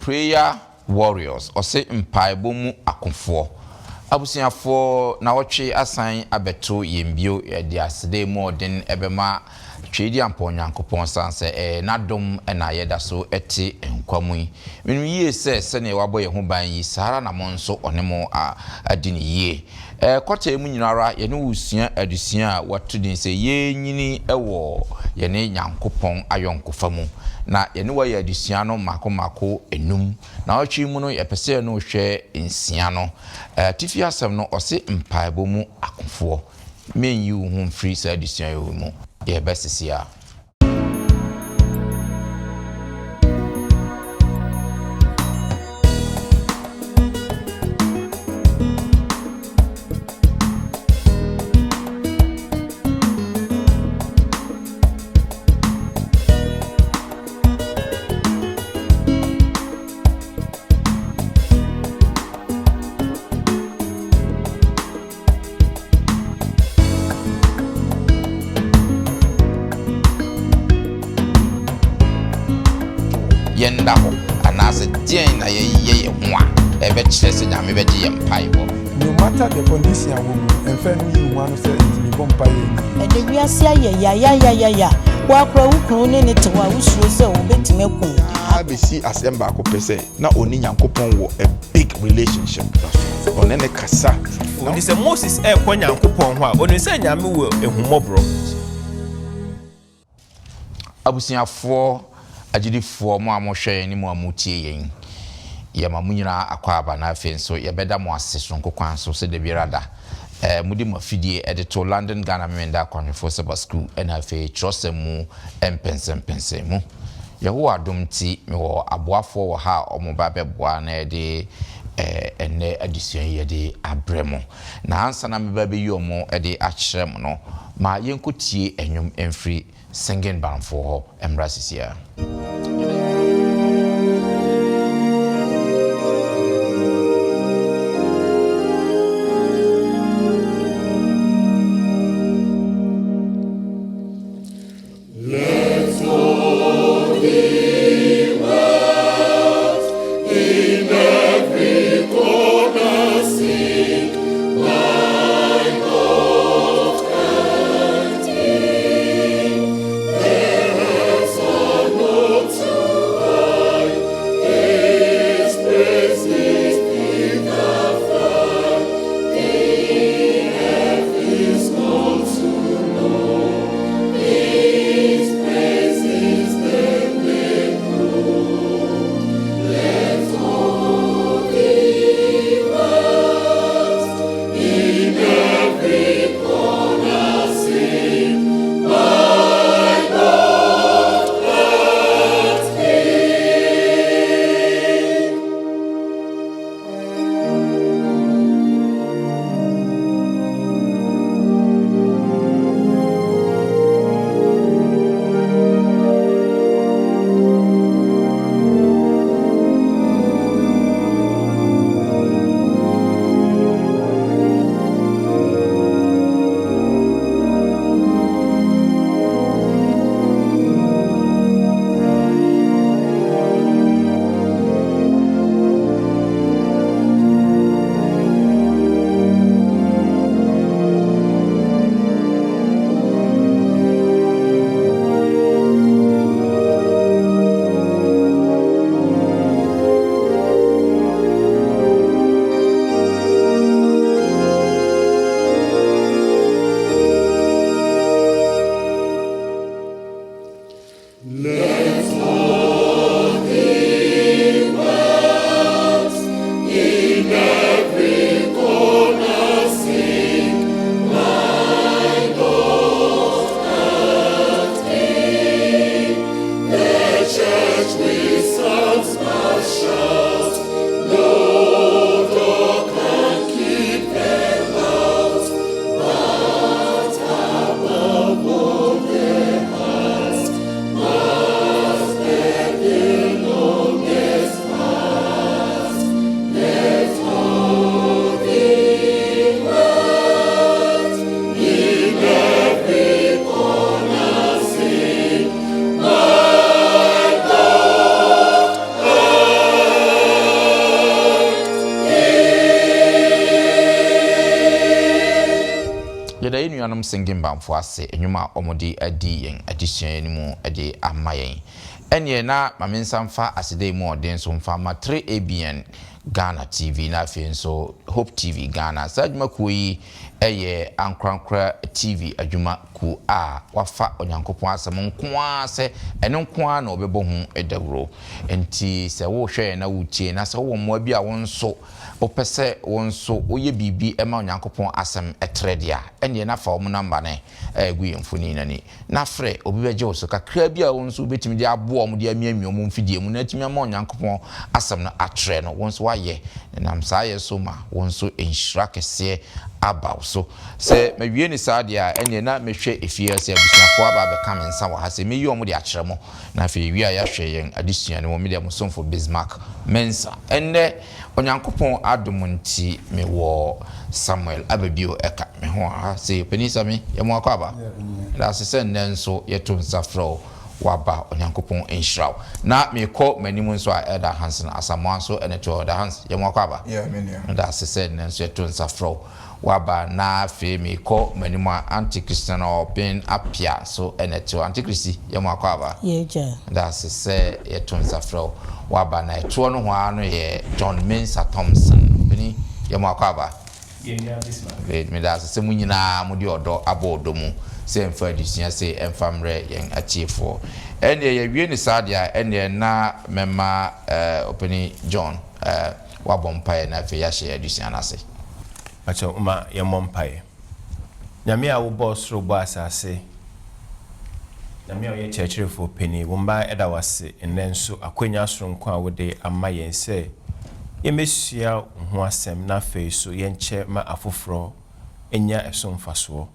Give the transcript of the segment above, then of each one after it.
Prayer Warriors, ɔse mpaebɔ mu akofoɔ. Abusuafoɔ, nawɔtwe asan abɛto yɛn bio, yɛde aseda emu ɔden bɛma Tweediampɔn Nyankopɔn sane sɛ ɛyɛ n'adom na yɛda so te nkwa mu yi. Menim yie sɛ sɛdeɛ wabɔ yɛn ho ban yi, saa ara na mo nso ɔne mo adi no yie. Kɔta yi mu nyina ara yɛne wo resua adesua a wɔato din sɛ Yɛrenyini wɔ Yɛne Nyankopɔn Ayɔnkofa Mu. Na yɛne wo ayɛ adesua no mmaako mmaako nnum. Naawɔtwe yi mu no yɛpɛ sɛ yɛne wo hwɛ nsia no. Atifi asɛm no ɔse Mpaebɔ mu Akofoɔ. Menyi wo ho mfiri saa adesua yi mu. Yɛbɛsese a. Yɛnda hɔ anaasɛ deɛn na yɛyɛ yɛn ho a ɛbɛkyerɛ sɛ Nyame bɛgye yɛn mpaebɔ? No matter the condition a wɔ mu no, ɛmfa ɛno nyi wo ho ano sɛ nti mebɔ mpaeɛ a ɛnyɛ yie. Ɛnɛ wiase ayɛ yayayayaya, wo ara koraa wo kunu wo ne no te hɔ a wo suro sɛ ɔbɛtumi aku wo. Ara bɛsi asɛm baako pɛ sɛ na ɔne Nyankopɔn wɔ a big relationship na ɔne no kasa. Enti sɛ Moses rekɔ Nyankopɔn hɔ a, onim sɛ Nyame wɔ ahummɔborɔ. Abusuafoɔ, agyidifoɔ, mo a mohwɛ yɛn ne mo a motie yɛn, yɛma mo nyinaa akwaaba na afei nso yɛbɛda mo ase soronko kwan so sɛ da biara da mode mo afidie de to London Ghana Memenda Akwanhwɛfoɔ Saba Sukuu ɛna afei Twerɛsɛm mu mpɛnsɛmpɛnsɛn mu. Yehowa adom nti, mewɔ aboafoɔ wɔ ha a wɔba abɛboa na yɛde ɛnnɛ adesua yi yɛde abrɛ mo. Na ansa na mɛba abɛyi wɔn de akyerɛ mo no, ma yɛnkɔtie nnwom mfiri Singing Bandfoɔ hɔ mmra sisiaa. Adom Singing Bandfoɔ ase, nnwom a wɔde adi yɛn adesua yi no mu de ama yɛn. Ɛnneɛ na ma mensa mfa aseda yi mu ɔden nso mfa mma 3ABN Ghana TV na afei nso Hope TV Ghana. Saa adwumakuo yi yɛ ankorankora TV adwuma kuo a wɔafa Onyankopɔn asɛm nko ara sɛ ɛno nko ara na wɔbɛbɔ ho dawuro. Enti sɛ worehwɛ yɛn na woretie na sɛ wowɔ mmoa bi a wo nso wopɛ sɛ wo nso woyɛ biribi ma Onyankopɔn asɛm trɛ deɛ a, ɛnneɛ na fa wɔn nɔmba no gu yɛn mfonin no ani na frɛ. Obi bɛgye wo so. Kakra bi a wo nso wobɛtumi de aboa wɔn de amiamia wɔn mfidie mu na atumi ama Onyankopɔn asɛm no atrɛ no, wo nso woayɛ. Nam saa yɛ so ma wo nso nhyira kɛseɛ aba wo so. Sɛ mawie no saa deɛ a, ɛnneɛ na mɛhwɛ efie ha sɛ abusuafoɔ aba abɛka me nsa wɔ ha sɛ mɛyi wɔn de akyerɛ mo. Na afei yɛwie a yɛahwɛ yɛn adesua no mu. Me deɛ mo somfo Bismarck Mensah. Ɛnnɛ Onyankopɔn adom nti mewɔ Samuel aba bio ɛka me ho ha sei. Ɔpanin Sami, yɛ mo akwaaba. Meda ase sɛ nnɛ nso yɛto nsa frɛ wo waba. Onyankopɔn nhyira wo. Na mekɔ m'anim nso a Elder Hanson Asamoah nso na ɛte hɔ. Elder Hans, yɛ mo akwaaba. Meda ase sɛ nnɛ nso yɛto nsa frɛ wo Waba na afei mekɔ m'anim a Auntie Christiana Ɔben Appiah nso na ɛte hɔ. Auntie Christy, yɛ mo akwaaba. Yɛ agya. Meda ase sɛ yɛto nsa frɛ wo. Waba na ɛtoɔ nohoa no yɛ John Mensah Thompson. Ɔpanin, yɛ mo akwaaba. Yɛ nua Bismarck. Great, meda ase sɛ mo nyinaa mode ɔdɔ abɔ ɔdɔ mu sɛ ɛmfa adesua sei ɛmfa mmerɛ yɛn atiefoɔ. Ɛnneɛ yɛawie no saa deɛ a, ɛnneɛ na mɛma Ɔpanin John Woabɔ mpaeɛ na afei yɛahyɛ yɛn adesua no ase. Pakyɛ ma yɛmmɔ mpaeɛ. Nyame a wobɔɔ soro bɔɔ asase, Nyame a woyɛ kyerɛkyerɛfoɔ panin, wo mma da wo ase nnɛ nso akwanya soronko a wode ama yɛn sɛ yɛmmɛsua wo ho asɛm na afei so yɛnkyɛ ma afoforɔ nya ɛso mfasoɔ.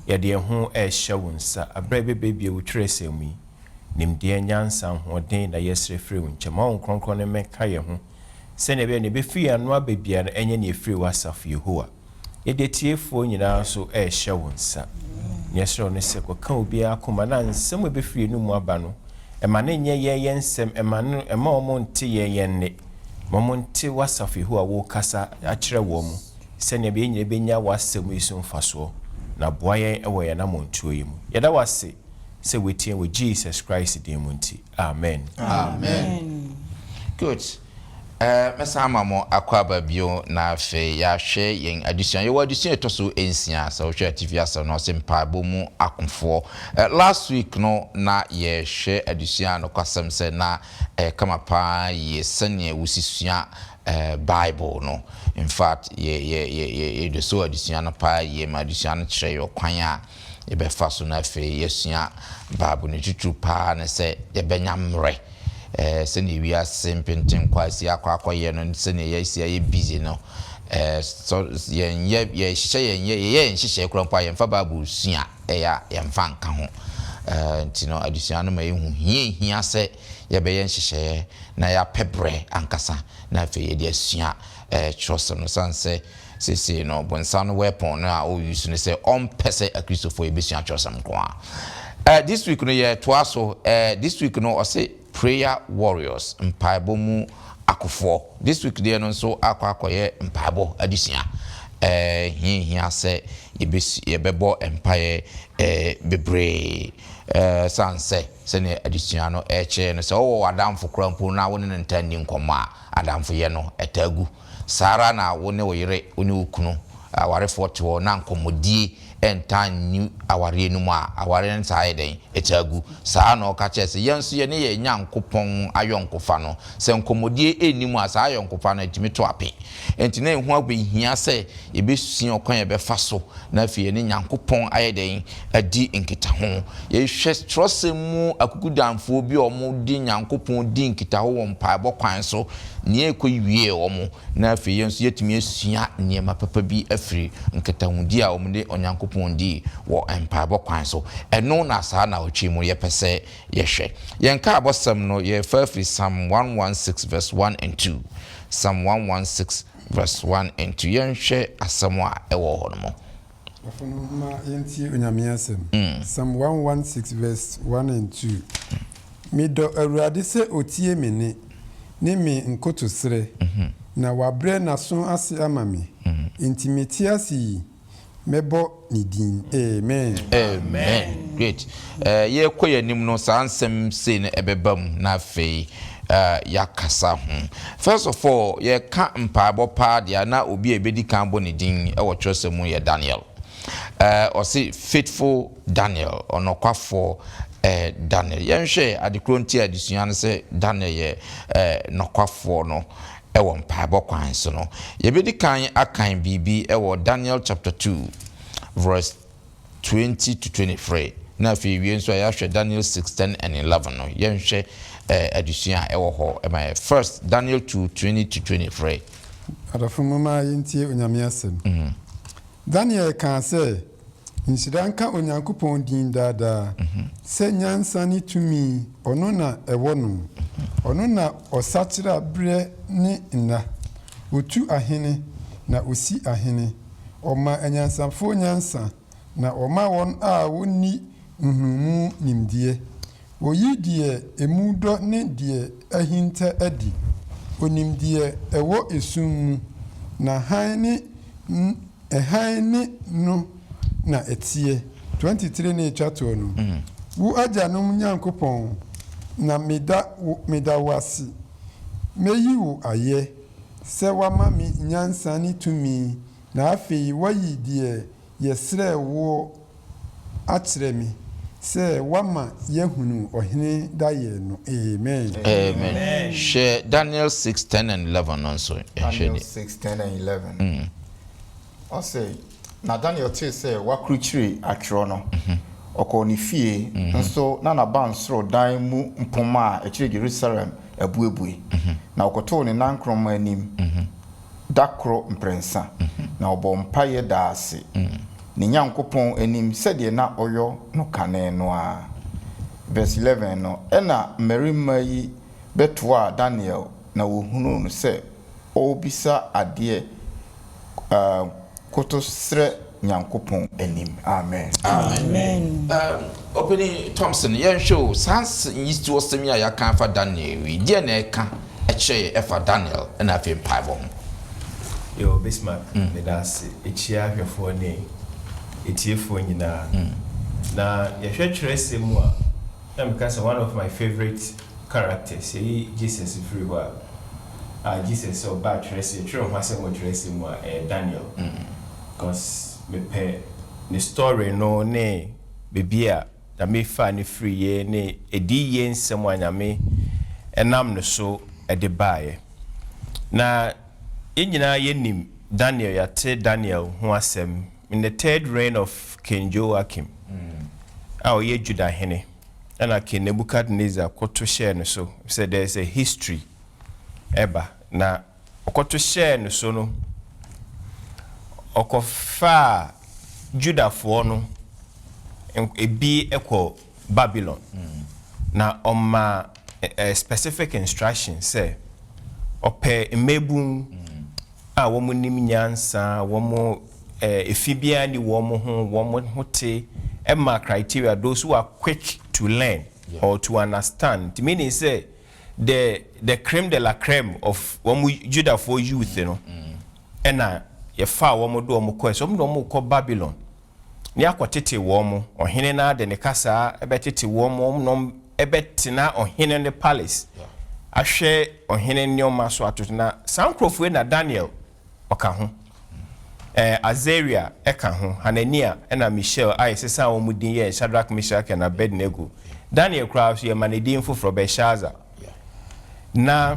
Yɛde yɛn ho rehyɛ wo nsa aberɛ a yɛbɛbuebue wo twerɛsɛm mu yi. Nimdeɛ, nyansa, ahoɔden na yɛsrɛ firi wo nkyɛn. Ma wo Kronkron no mmɛka yɛn ho sɛnea ɛbɛyɛ nea ɛbɛfiri yɛn ano aba biara no ɛnyɛ nea ɛfiri w'asafo Yehowa. Yɛde atiefoɔ nyinaa nso rehyɛ wo nsa. Nea yɛsrɛ wo ne sɛ kɔka obiara akoma na nsɛm a ɛbɛfiri yɛn mu aba no, mma no nyɛ yɛn yɛn nsɛm, mma no, mma wɔn nte yɛn yɛn nne. Ma wɔn nte w'asafo Yehowa worekasa akyerɛ wɔn, sɛnea ɛbɛyɛ yɛn nyinaa bɛnya w'asɛm yi so mfasoɔ, na boa yɛn wɔ yɛn anammɔntuo yi mu. Yɛda wo ase sɛ woatie wɔ Jesus Christ din mu nti, amen. Amen. Good. Eh, mɛsan ama mo akwaaba bio na afei yɛahwɛ yɛn adesua. Yɛwɔ adesua a ɛtɔ so nsia. Sɛ wohwɛ atifi asɛm no, ɔse mpaebɔ mu akofoɔ. Eh, last week no na yɛhwɛ adesua a nokwasɛm sɛ na ɛyɛ kama paa yie sɛnea wosi sua eh, Bible no. In fact, yɛ, yɛ, yɛ, yɛ, yɛde so adesua no paa yie ma adesua no kyerɛ yɛ ɔkwan a yɛbɛfa so na afei yɛasua Bible no titiriw paa ne sɛ yɛbɛnya mmerɛ. Eh, sɛnea wiase mpentenkwa asi akɔ akɔyɛ no, sɛnea yɛasi ayɛ busy no, eh, so yɛnyɛ, yɛhyehyɛ yɛn, yɛyɛ yɛn nhyehyɛe koraa mpo a, yɛmfa Bible sua, ɛyɛ a yɛmfa nka ho. Eh, nti no, adesua no ma yɛhu hia ehia sɛ yɛbɛyɛ nhyehyɛeɛ na yɛapɛ berɛ ankasa na afei yɛde asua eh, kyerɛwsɛm no. Sane sɛ Seesei no, bonsam no weapon no a ɔ use ne sɛ ɔmpɛ sɛ akristofoɔ yɛbɛsua twerɛsɛm nko ara. Eh, this week no yɛtoa so, eh, this week no ɔse prayer warriors, mpaebɔ mu akofoɔ. This week deɛ no nso akɔ akɔyɛ mpaebɔ adesua. Eh, hia hia sɛ yɛbɛsu, yɛbɛbɔ mpaeɛ eh, bebree. Eh, sane sɛ sɛdeɛ adesua no ɛkyerɛ no, sɛ wowɔ w'adamfo koraa mpo na wo ne no ntaa nni nkɔmmɔ a, adamfoyɛ no ɛtaa gu. Saa ara na wo ne wo yere, wo ne wo kunu, awarefoɔ te hɔ na nkɔmmɔdie ntaa nni awareɛ no mu a, awareɛ no taa yɛ dɛn? Ɛtaa gu. Saa ara na ɔka kyerɛɛ sɛ yɛn nso yɛne yɛn Nyankopɔn ayɔnkofa no, sɛ nkɔmmɔdie nni mu a, saa ayɔnkofa no ɛtumi to ape. Enti na ɛho abɛhia sɛ yɛbɛsua ɔkwan a yɛbɛfa so na afei yɛne Nyankopɔn ayɛ dɛn? Adi nkitaho. Yɛhwɛ twerɛsɛm mu akukudanfoɔ bi a wɔde Nyankopɔn di nkitaho wɔ mpaebɔ kwan so, nea ɛkɔwiee wɔn, na afei yɛn nso yɛatumi asua nneɛma papa bi afiri nkitahodi a wɔne Onyankopɔn dii wɔ mpaebɔ kwan so. Ɛno na saa nnawɔtwe yi mu yɛpɛ sɛ yɛhwɛ. Yɛn nkaebɔsɛm no, yɛrefa afiri Psalm 116 verse 1 and 2. Psalm 116 verse 1 and 2. Yɛnhwɛ asɛm a ɛwɔ hɔ no mu. Ɔfo no, momma yɛntie Onyame asɛm. Psalm 116 verse 1 and 2. Medɔ Awurade sɛ otie me nne ne me nkotosrɛ, na wabrɛ n'aso ase ama me. Enti mete ase yi, Mɛbɔ ne din. Amen. Amen. Great. Eh, yɛkɔ yɛn anim no, saa nsɛm sei no ɛbɛba mu na afei eh, yɛakasa ho. First of all, yɛka mpaebɔ paa deɛ na obi a ɛbɛdi kan bɔ ne din wɔ twerɛsɛm mu yɛ Daniel. Eh, ɔse faithful Daniel, ɔnɔkwafoɔ eh, Daniel. Yɛnhwɛ adekoro nti a adesua no sɛ Daniel yɛ eh, nɔkwafoɔ no wɔ mpaebɔ kwan so no. Yɛbɛdi kan akan biribi wɔ Daniel chapter 2 verse 20 to 23 na afei wie nso a yɛahwɛ Daniel 6 10 and 11 no. Yɛnhwɛ eh, adesua a ɛwɔ hɔ ma yɛ. First, Daniel 2 20 to 23. Adɔfo, momma yɛntie Onyame asɛm. Daniel kaa sɛ, Nhyira nka Onyankopɔn din daa daa, sɛ nyansa ne tumi ɔno na ɛwɔ no. Ɔno na ɔsakyera berɛ ne nna. Ɔtu ahene, na ɔsi ahene. Ɔma anyansafoɔ nyansa, na ɔma wɔn a wɔnni nhunumu nimdeɛ. Ɔyi deɛ emu dɔ ne deɛ ahinta adi. Ɔnim deɛ ɛwɔ esum mu, na hann ne hann ne no na ɛteɛ. 23 ne ɛtwa toɔ no, Wo agyanom Nyankopɔn, na meda wo meda wo ase. Mɛyi wo ayɛ sɛ woama me nyansa ne tumi, na afei woayi deɛ yɛsrɛɛ woɔ akyerɛ me, sɛ woama yɛahunu ɔhene daeɛ no. Amen. Amen. Hwɛ Daniel 6 10 and 11 no nso. Daniel 6 10 and 11. Ɔse, na Daniel tee sɛ wɔakrukyire atwerɛ no, ɔkɔɔ ne fie, nso na n'abansoro dan mu mpomma a ɛkyerɛ Jerusalem abuebue, na ɔkotoo ne nankoroma anim da koro mprɛnsa, na ɔbɔɔ mpaeɛ daa ase ne Nyankopɔn anim sɛdeɛ na ɔyɔ no kane no ara. Verse 11 no, ɛnna mmarima yi bɛtoaa Daniel na wɔhunuu no sɛ ɔrebisa adeɛ kotosrɛ Nyankopɔn anim. Amen. Amen. Ɔpanin Thompson, yɛnhwɛ o, saa nyisitoɔsɛm yi a yɛaka afa Daniel yi, deɛ na ɛka kyerɛ yɛ ɛfa Daniel ɛna afei mpaebɔ ho? Yo, Bismarck, meda ase. Ekyia ahwɛfoɔ ne etiefoɔ nyinaa. Na yɛhwɛ twerɛsɛm mu a, na meka sɛ one of my favourite characters, yɛyi Jesus firi hɔ a, a Jesus sɛ ɔbaa twerɛsɛm, yɛtwerɛ ho asɛm wɔ twerɛsɛm mu a, ɛyɛ Daniel. Because mepɛ ne story no ne baabi a Nyame faa no firiiɛ ne adiyie nsɛm a Nyame nam no so de baeɛ. Na yɛn nyinaa yɛnim Daniel, yɛate Daniel ho asɛm in the third reign of King Joachim a ɔyɛ Judah hene, ɛna King Nebuchadnezzar koto hyɛɛ no so sɛ there is a history ɛba na ɔkɔto hyɛɛ no so no, ɔkɔfaa Judafoɔ no ebi kɔ Babylon, na ɔmaa specific instruction sɛ ɔpɛ mmabun a wɔnim nyansa, wɔn efi biara nni wɔn ho, wɔn ho te, ɛma criteria those who are quick to learn or to understand, meaning sɛ the creme de la creme of wɔn Judafoɔ youth no, ɛna yɛfaa wɔn de wɔn kɔɛ sɛ wɔn de wɔn kɔ Babylon ne akɔtete wɔn. Ɔhene no ade ne kasa ɛbɛtete wɔn, wɔn nom ɛbɛtena ɔhene ne palace ahwɛ ɔhene nneɛma so atoto. Na saa nkurɔfoɔ yi na Daniel ɔka ho, Azaria ɛka ho, Hanania ɛna Mishael a yɛsesa wɔn din yɛ Shadrach, Meshach and Abednego. Daniel koraa so yɛma ne din foforɔ, Belshazzar. Na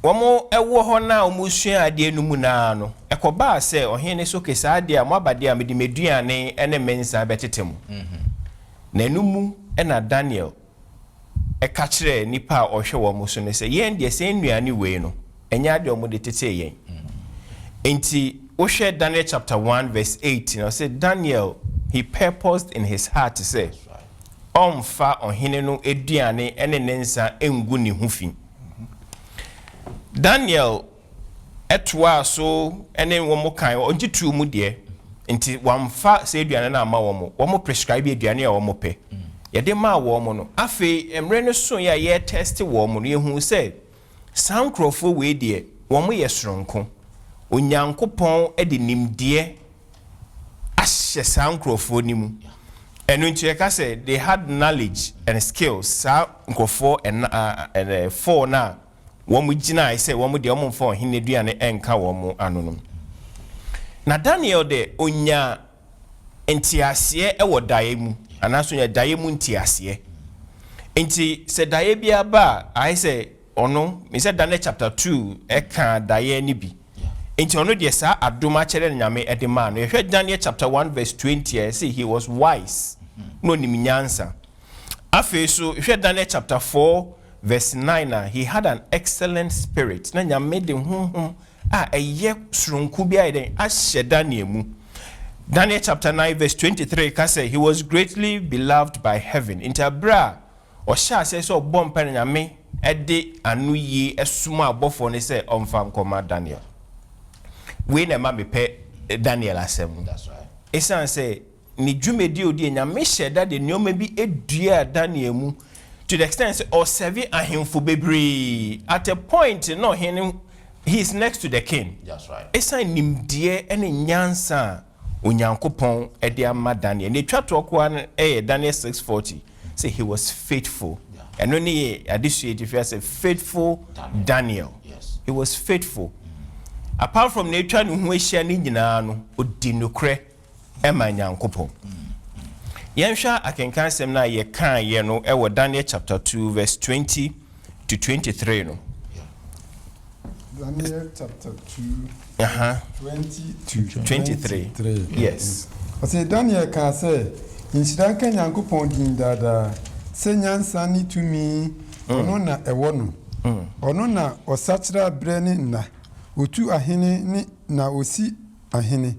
wɔn ɛwɔ hɔ na wɔn sua adeɛ no mu naa no, ɛkɔbaa sɛ ɔhene so ke saa adeɛ a mo aba deɛ a mede m'aduane ne me nsa bɛtete mo. Na ɛno mu ɛna Daniel ɛka kyerɛɛ nipa a ɔhwɛ wɔn so no sɛ yɛn deɛ, sɛ nnuane wei no ɛnyɛ adeɛ a wɔde tetee yɛn. Nti wohwɛ Daniel chapter 1 verse 8 na ɔsɛ Daniel, he purposed in his heart sɛ ɔmfa ɔhene no aduane ne ne nsa ngu ne ho fi. Daniel ɛtoaa so ne wɔn kan ɔgye tuu mu deɛ, nti wamfa sɛ aduane no ama wɔn. Wɔn prescribe aduane a wɔn pɛ, yɛde maa wɔn no. Afei mmerɛ no so yɛ a yɛtest wɔn no, yɛhu sɛ saa nkurɔfoɔ wei deɛ, wɔn yɛ soronko. Onyankopɔn de nimdeɛ ahyɛ saa nkurɔfoɔ no mu. Ɛno nti yɛka sɛ they had knowledge and skills, saa nkurɔfoɔ ɛna ɛɛ four no a wɔn gyinae sɛ wɔn deɛ wɔn mfa ɔhene aduane nka wɔn ano no. Na Daniel de, onya nteaseɛ wɔ daeɛ mu, anaasɛ onya daeɛ mu nteaseɛ. Nti sɛ daeɛ bi aba a, ayɛ sɛ ɔno mesɛ Daniel chapter 2 ɛka daeɛ no bi. Nti ɔno deɛ, saa adom akyerɛ no Nyame ɛde maa no. Yɛhwɛ Daniel chapter 1 verse 20 a, ɛsɛ he was wise na onim nyansa. Afei so hwɛ Daniel chapter 4 verse 9 a, he had an excellent spirit, na Nyame de honhom a ɛyɛ soronko bi ayɛ dɛn ahyɛ Daniel mu. Daniel chapter 9 verse 23 ka sɛ he was greatly beloved by heaven. Nti abere a ɔhyɛ aseɛ sɛ ɔbɔ mpa na Nyame ɛde ano yie ɛsoma abɔfoɔ no sɛ ɔmfa nkɔma Daniel. Wei na ɛma mepɛ Daniel asɛm no. That's right. Ɛsiane sɛ ne dwumadi a odi, Nyame hyɛ da de nneɛma bi edua Daniel mu to the extent sɛ ɔsɛve ahemfo bebree. At a point na ɔhene, he is next to the king. That's right. Ɛsiane nimdeɛ ne nyansa a Onyankopɔn de ama Daniel. Ne etwa toɔ koa no ɛyɛ Daniel 6:40 sɛ he was faithful. Ɛno ne yɛ adesua eti fi sɛ faithful Daniel. He was faithful. Apart from na etwa ne ho ahyia ne nyinaa no, odi nokorɛ ɛma Nyankopɔn. Yɛnhwɛ akenkan asɛm no a yɛkaeɛ no ɛwɔ Daniel chapter 2 verse 20 to 23 no. Daniel chapter 2, 20 to 23. 23. Yes. Ɔsɛ Daniel kaa sɛ, nhyira nka Nyankopɔn din daadaa, sɛ nyansa ne tumi ɔno na ɛwɔ no. Ɔno na ɔsakyera berɛ ne nna. Otu ahene ne na osi ahene.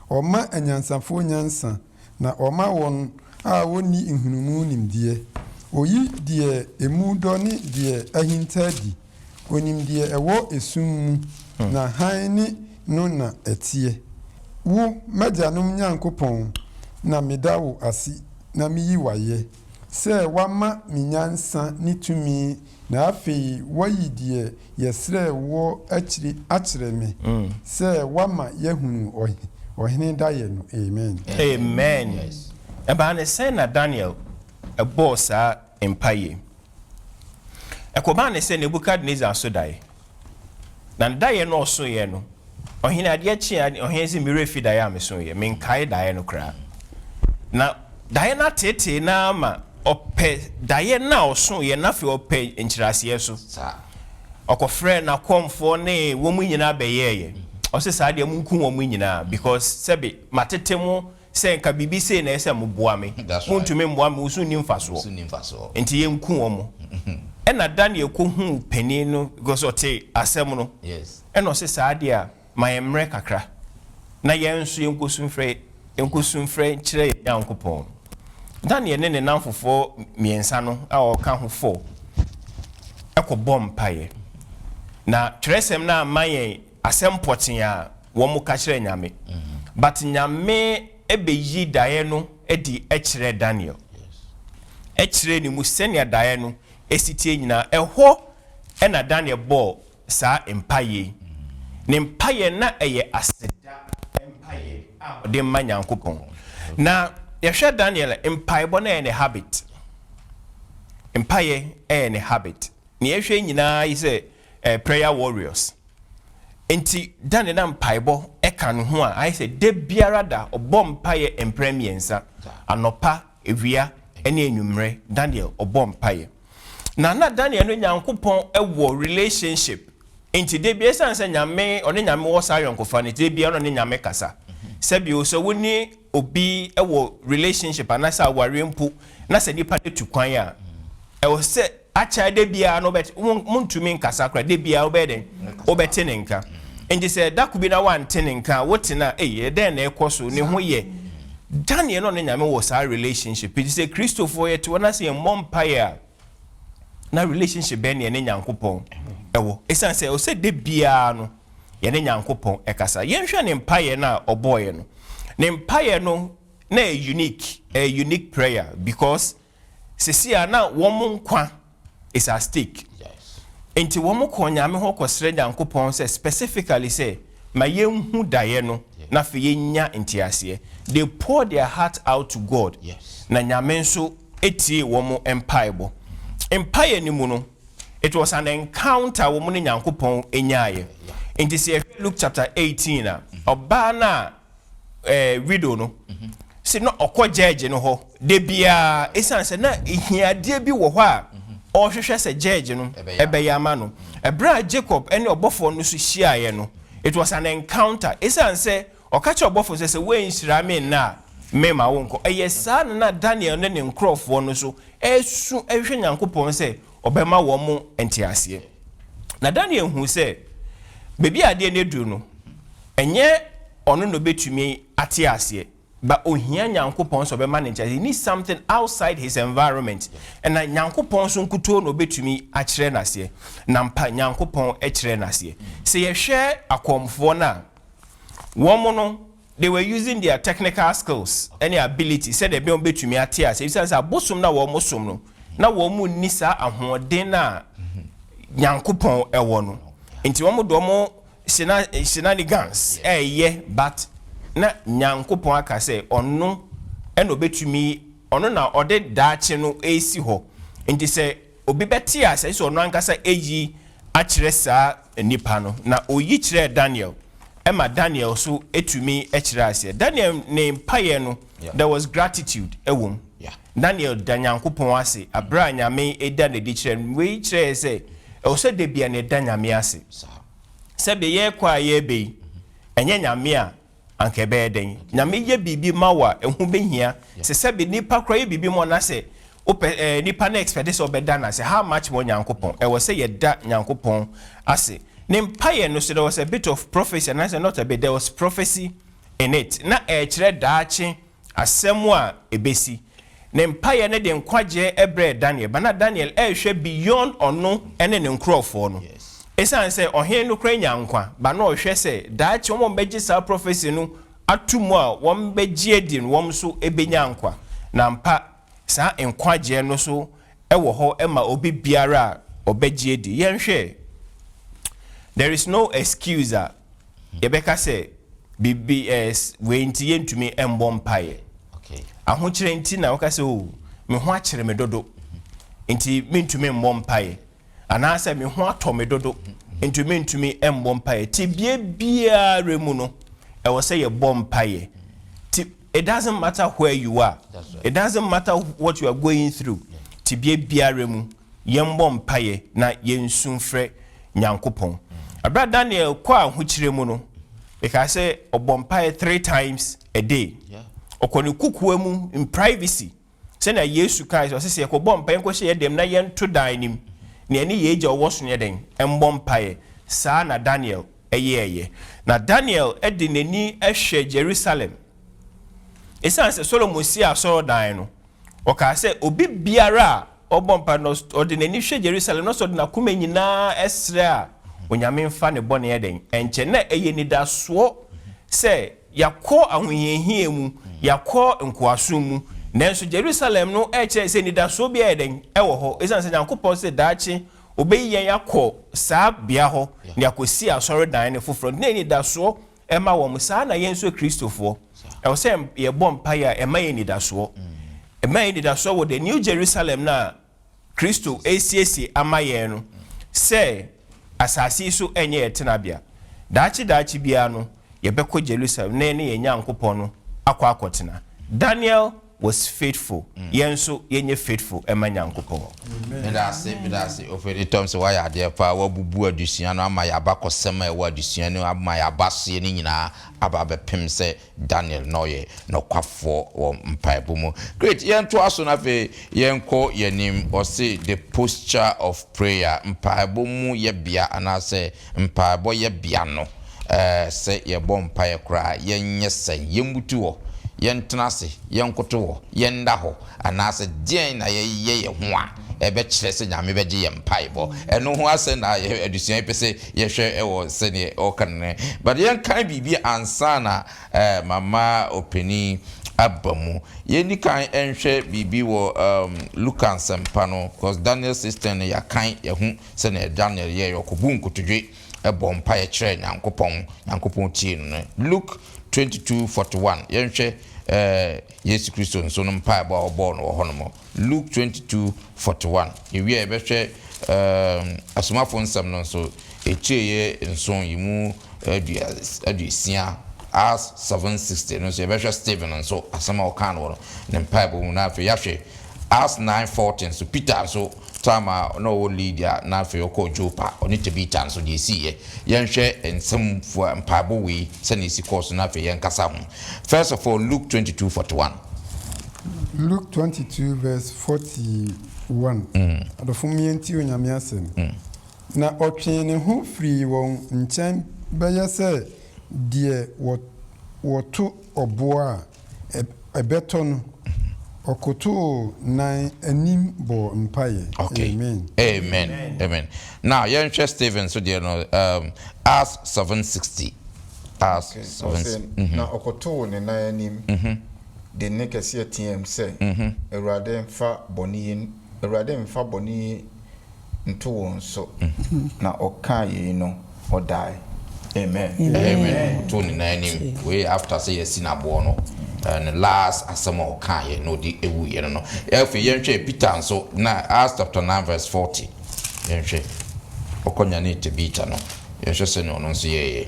Ɔma anyansafoɔ nyansa na ɔma wɔn a wɔnni nhunumu nimdeɛ. Oyi deɛ emu dɔ ne deɛ ahinta di. Onim deɛ ɛwɔ esum mu na hann ne no na ɛteɛ. Wo, m'agyanom Nyankopɔn, na meda wo ase na miyi w'ayɛ sɛ woama me nyansa ne tumi, na afei woayi deɛ yɛsrɛ wɔ akyiri akyerɛ me sɛ woama yɛahunu ɔhene daeɛ no. Amen. Amen. Ɛbaa ne sɛn na Daniel ɛbɔɔ saa mpaeɛ? Ɛkɔbaa ne sɛ Nebukadnezar so daeɛ, na ne daeɛ no ɔsoeɛ no, ɔhene, adeɛ kyeɛ ɔhene sɛ mmerɛ fi daeɛ a mesoeɛ, menkae daeɛ no koraa. Na daeɛ no ateetee no ama ɔpɛ daeɛ no a ɔsoeɛ no, afei ɔpɛ nkyerɛaseɛ so. Ɔkɔfrɛ n'akɔmfoɔ ne wɔn mu nyinaa bɛyɛɛyɛ. Ɔsɛ saa deɛ, monku wɔn mu nyinaa, because sɛbe matete mo sɛ nka biribi sei na ɛsɛ moboa me. Montumi mmoa me, wo so nni mfasoɔ, nti yɛnku wɔn mo. Ɛna Daniel kɔhuu panin no because ɔte asɛm no. Ɛna ɔsɛ saa deɛ a, ma yɛn mmerɛ kakra na yɛn nso yɛnkɔsu mfrɛ nkyerɛ yɛn Nyankopɔn. Daniel ne ne namfofoɔ mmiɛnsa no a ɔka ho fɔ ɛkɔbɔ mpaeɛ, na twerɛsɛm no ama yɛn asɛm pɔtee a wɔn ka kyerɛ Nyame, but Nyame ɛbɛyi daeɛ no de kyerɛ Daniel, ɛkyerɛ ne mu sɛnea daeɛ no esi tie nyinaa. Ɛhɔ ɛna Daniel bɔɔ saa mpaeɛ yi. Ne mpaeɛ na ɛyɛ aseda mpaeɛ a ɔde ma Nyankopɔn. Na yɛhwɛ Daniel mpaebɔ no, ɛyɛ ne habit. Mpaeɛ ɛyɛ ne habit. Ne yɛhwɛ nyinaa yi sɛ prayer warriors. Nti Daniel na mpaebɔ ɛka ne ho a, ayɛ sɛ da biara da ɔbɔ mpaeɛ mprɛ mmiɛnsa, anɔpa, ewia ɛne anwummerɛ. Daniel ɔbɔ mpaeɛ na Daniel no Nyankopɔn ɛwɔ relationship. Nti de bi ɛsiane sɛ Nyame, ɔne Nyame wɔ saa ayɔnkofa no, nti de bia ɔne Nyame kasa. Sɛbi o, sɛ wo ne obi ɛwɔ relationship anaasɛ awareɛ mpo na sɛ nipa no tu kwan a, ɛwɔ sɛ akyɛ de biara no wobɛte, montumi nkasa koraa, de biara wobɛyɛ dɛn, wobɛte ne nka. Nti sɛ dako bi na wante ne nka a, wote no a, ei, ɛdɛn na ɛkɔ so ne ho yɛ? Daniel no, ɔne Nyame wɔ saa relationship. Nti sɛ Kristofoɔ yɛte hɔ na sɛ yɛmmɔ mpaeɛ a, na relationship bɛn ne yɛne Nyankopɔn ɛwɔ? Ɛsiane sɛ ɔsɛ de biara no yɛne Nyankopɔn ɛkasa. Yɛnhwɛ ne mpaeɛ no a ɔbɔɔyɛ no. Ne mpaeɛ no na ɛyɛ unique, ɛyɛ unique prayer, because sisi a na wɔn nkwa is at stake. Nti wɔn kɔ Nyame hɔ kɔsrɛ Nyankopɔn sɛ specifically sɛ Ma yɛnhu daeɛ no na afei yɛnya nteaseɛ. They poured their heart out to God, na Nyame nso tiee wɔn mpaebɔ. Mpaeɛ no mu no, it was an encounter wɔn ne Nyankopɔn nyaeɛ. Nti sɛ yɛhwɛ Luke chapter 18 a, ɔbaa no a eh, widow no sɛ na ɔkɔ judge no hɔ da biara ɛsiane sɛ na hiadeɛ bi wɔ hɔ a ɔrehwehwɛ sɛ judge no ɛbɛyɛ ama no. Ɛberɛ a Jacob ne ɔbɔfoɔ no so hyiaeɛ no, it was an encounter. Ɛsiane sɛ ɔka kyerɛ ɔbɔfoɔ sɛ sɛ woanhyira me nnɛ a mema wo nkɔ. Ɛyɛ saa na na Daniel ne ne nkurɔfoɔ no so ɛresu ɛhwehwɛ Nyankopɔn sɛ ɔbɛma wɔn nteaseɛ. Na Daniel huu sɛ baabi a adeɛ no aduru no, ɛnyɛ ɔno na ɔbɛtumi ate aseɛ, but ɔhia Nyankopɔn sɛ ɔbɛma no nteaseɛ. He needs something outside his environment. Ɛna Nyankopɔn nso nkutoo na ɔbɛtumi akyerɛ no aseɛ. Na mpa Nyankopɔn kyerɛɛ no aseɛ. Sɛ yɛhwɛ akɔmfoɔ no a, wɔn no, they were using their technical skills ne ability sɛdeɛ ɛbɛyɛ wɔbɛtumi ate aseɛ. Ɛsiane sɛ abosom no a wɔsom no, na wɔn nni saa ahoɔden no a Nyankopɔn wɔ no. Nti wɔn de wɔn shenanigans ɛreyɛ, but na Nyankopɔn aka sɛ ɔno na ɔbɛtumi, ɔno na ɔde daakye no resi hɔ. Nti sɛ obi bɛte aseɛ, sɛ ɔno ankasa ayi akyerɛ saa nipa no, na ɔyi kyerɛɛ Daniel, ɛma Daniel nso tumi kyerɛ aseɛ. Daniel ne mpaeɛ no, there was gratitude ɛwɔ mu. Daniel da Nyankopɔn ase aberɛ a Nyame da no adi kyerɛ no. Wei kyerɛ yɛ sɛ ɛwɔ sɛ da biara no yɛda Nyame ase. Sɛdeɛ yɛrekɔ a yɛreba yi, ɛnyɛ Nyame a, anka ɛbɛyɛ dɛn? Nyame yɛ biribi ma wo a, ɛho bɛhia. Sɛ sɛbe nipa koraa yɛ biribi ma wo na sɛ wopɛ ɛɛ nipa no expect sɛ ɔbɛda no ase, how much more Nyankopɔn? Ɛwɔ sɛ yɛda Nyankopɔn ase. Ne mpaeɛ no so, there was a bit of prophecy, anaasɛ not a bit, there was prophecy in it. Na ɛrekyerɛ daakye asɛm a ɛbɛsi. Ne mpaeɛ no de nkwagyeɛ brɛɛ Daniel, but na Daniel rehwɛ beyond ɔno ne ne nkorɔfoɔ no. Ɛsiane sɛ ɔhene no koraa nyaa nkwa, but na ɔhwɛ sɛ daakye wɔn a wɔbɛgye saa prophecy no ato mu a wɔbɛgye adi no, wɔn nso bɛnya nkwa. Na ampa, saa nkwagyeɛ no nso wɔ hɔ ma obi biara a ɔbɛgye adi. Yɛnhwɛ, there is no excuse a yɛbɛka sɛ biribi ɛɛ wei nti yɛntumi mmɔ mpaeɛ. Ahokyerɛ nti na woka sɛ o me ho akyere me dodo nti mentumi mmɔ mpaeɛ, anaasɛ me ho atɔ me dodo nti mentumi mmɔ mpaeɛ. Tebea biara mu no, ɛwɔ sɛ yɛbɔ mpaeɛ. Ti it doesn't matter where you are, it doesn't matter what you are going through. Tebea biara mu, yɛmmɔ mpaeɛ na yɛnsu mfrɛ Nyankopɔn. Ɛberɛ a Daniel kɔɔ ahokyerɛ mu no, mekaa sɛ ɔbɔ mpaeɛ three times a day. Ɔkɔ ne kokoa mu in privacy. Sɛnea Yesu kae sɛ, ɔse sɛ yɛkɔbɔ mpaeɛ yɛnkɔhyɛ yɛn dɛm na yɛnto dan no mu, na yɛne yɛn Agya a ɔwɔ soro no yɛ dɛn? Mmɔ mpaeɛ. Saa na Daniel yɛeɛ. Na Daniel de n'ani hwɛ Jerusalem. Ɛsiane sɛ Solomon sii asɔredan no, Ɔkaa sɛ, Obi biara a ɔbɔ mpae na ɔde n'ani hwɛ Jerusalem na sɛ ɔde n'akoma nyinaa srɛ a, Onyame mfa ne bɔne nyɛ dɛn? Nkyɛ. Na ɛyɛ anidasoɔ sɛ yɛakɔ ahohiahia mu, yɛakɔ nkoasom mu, nanso Jerusalem no kyerɛ sɛ anidasoɔ bi ayɛ dɛn? Ɛwɔ hɔ. Ɛsiane sɛ Nyankopɔn se daakye ɔbɛyi yɛn akɔ saa bea hɔ na yɛakɔsi asɔredan no foforɔ nti, na anidasoɔ Ɛma wɔn. Saa na yɛn nso Kristofoɔ, ɛwɔ sɛ yɛbɔ mpaeɛ a ɛma yɛn anidasoɔ. Ɛma yɛn anidasoɔ wɔ the New Jerusalem no a Kristo resiesie ama yɛn no, sɛ asase yi so ɛnyɛ yɛn tenabea. Daakye daakye biara no, yɛbɛkɔ Jerusalem na yɛne yɛn Nyankopɔn no akɔ akɔtena. Daniel was faithful, yɛn nso yɛnyɛ faithful ɛma Nyankopɔn. Medase medase Ofori Thompson wayɛ adeɛ paa wabubu adesua no ama yɛ abakɔsɛm a ɛwɔ adesua no ama yɛ abasoɛ no nyinaa aba abɛpem sɛ Daniel na ɔyɛ nɔkwafoɔ wɔ mpaebɔ mu. Great yɛntoa so na afei yɛnkɔ yɛnim. Ɔse the posture of prayer mpaebɔ mu yɛbea anaasɛ Mpaebɔ yɛbea no, sɛ yɛbɔ mpaeɛ koraa a, yɛnyɛ sɛn? Yɛmmutu hɔ? Yɛntena ase? Yɛnkoto hɔ? Yɛnda hɔ? Anaasɛ deɛn na yɛyɛ yɛn ho a ɛbɛkyerɛ sɛ Nyame bɛgye yɛn mpaebɔ? Ɛno ho asɛm na adesua yi pɛ sɛ yɛhwɛ wɔ sɛdeɛ ɔka no no. But yɛnkan biribi ansa na mama ɔpanin aba mu. Yɛnni kan nhwɛ biribi wɔ Luka nsɛmpa no, because Daniel 6:10 no yɛakan, yɛahu. Sɛnea Daniel yɛe, ɔkobuu nkotodwe. bɔɔ mpaeɛ kyerɛɛ Nyankopɔn, Nyankopɔn tiee no no. Luke 22, 41, yɛnhwɛ eh, Yesu Kristo nso no mpaebɔ a ɔbɔɔ no wɔ hɔnom. Luke 22, 41, yɛwie a yɛbɛhwɛ eh, Asomafo nsɛm no nso, etire yɛ nson yi mu aduosia, Acts 7, 60, no nso yɛbɛhwɛ Stephen nso asɛm a ɔkaa no wɔ ne mpaebɔ mu, na afei yɛahwɛ Acts 9, 40 nso, Peter nso Time a na ɔwɔ Lydia na afei ɔkɔɔ Joppa, ɔne Tabitha nso, deɛ ɛsiiɛ. Yɛnhwɛ nsɛm fua mpaebɔ wei sɛdeɛ ɛsi kɔɔ so na afei yɛnkasa ho. First of all, Luke 22, 41. Luke 22 verse 41, Adɔfo momma yɛntie Onyame asɛm. Na ɔtwee ne ho firii wɔn nkyɛn bɛyɛ sɛ deɛ wɔto ɔboɔ a ɛbɛtɔ no, ɔkotoo nan anim bɔɔ mpaeɛ. Okay. Amen. Amen. Amen. Now yɛnhwɛ Stephen so deɛ no um, Acts 7:60. Acts Okay. 7. Ɔse, na ɔkotoo ne nan anim de nne kɛseɛ teaam sɛ, Awurade mfa bɔne yi, Awurade mfa bɔne yi nto wɔn so. Na ɔkaa yei no, ɔdae. Amen. Amen. Ɔtoo ne nan anim. Wei yɛ after sɛ yɛasi no aboɔ no, ne last asɛm a ɔkaeɛ na ɔde wuiɛ no no. Afei yɛnhwɛ Peter nso, na Acts chapter 9 verse 40. Yɛnhwɛ. Ɔkɔnyanee Tabitha no. Yɛnhwɛ sɛnea ɔno nso yɛeɛ.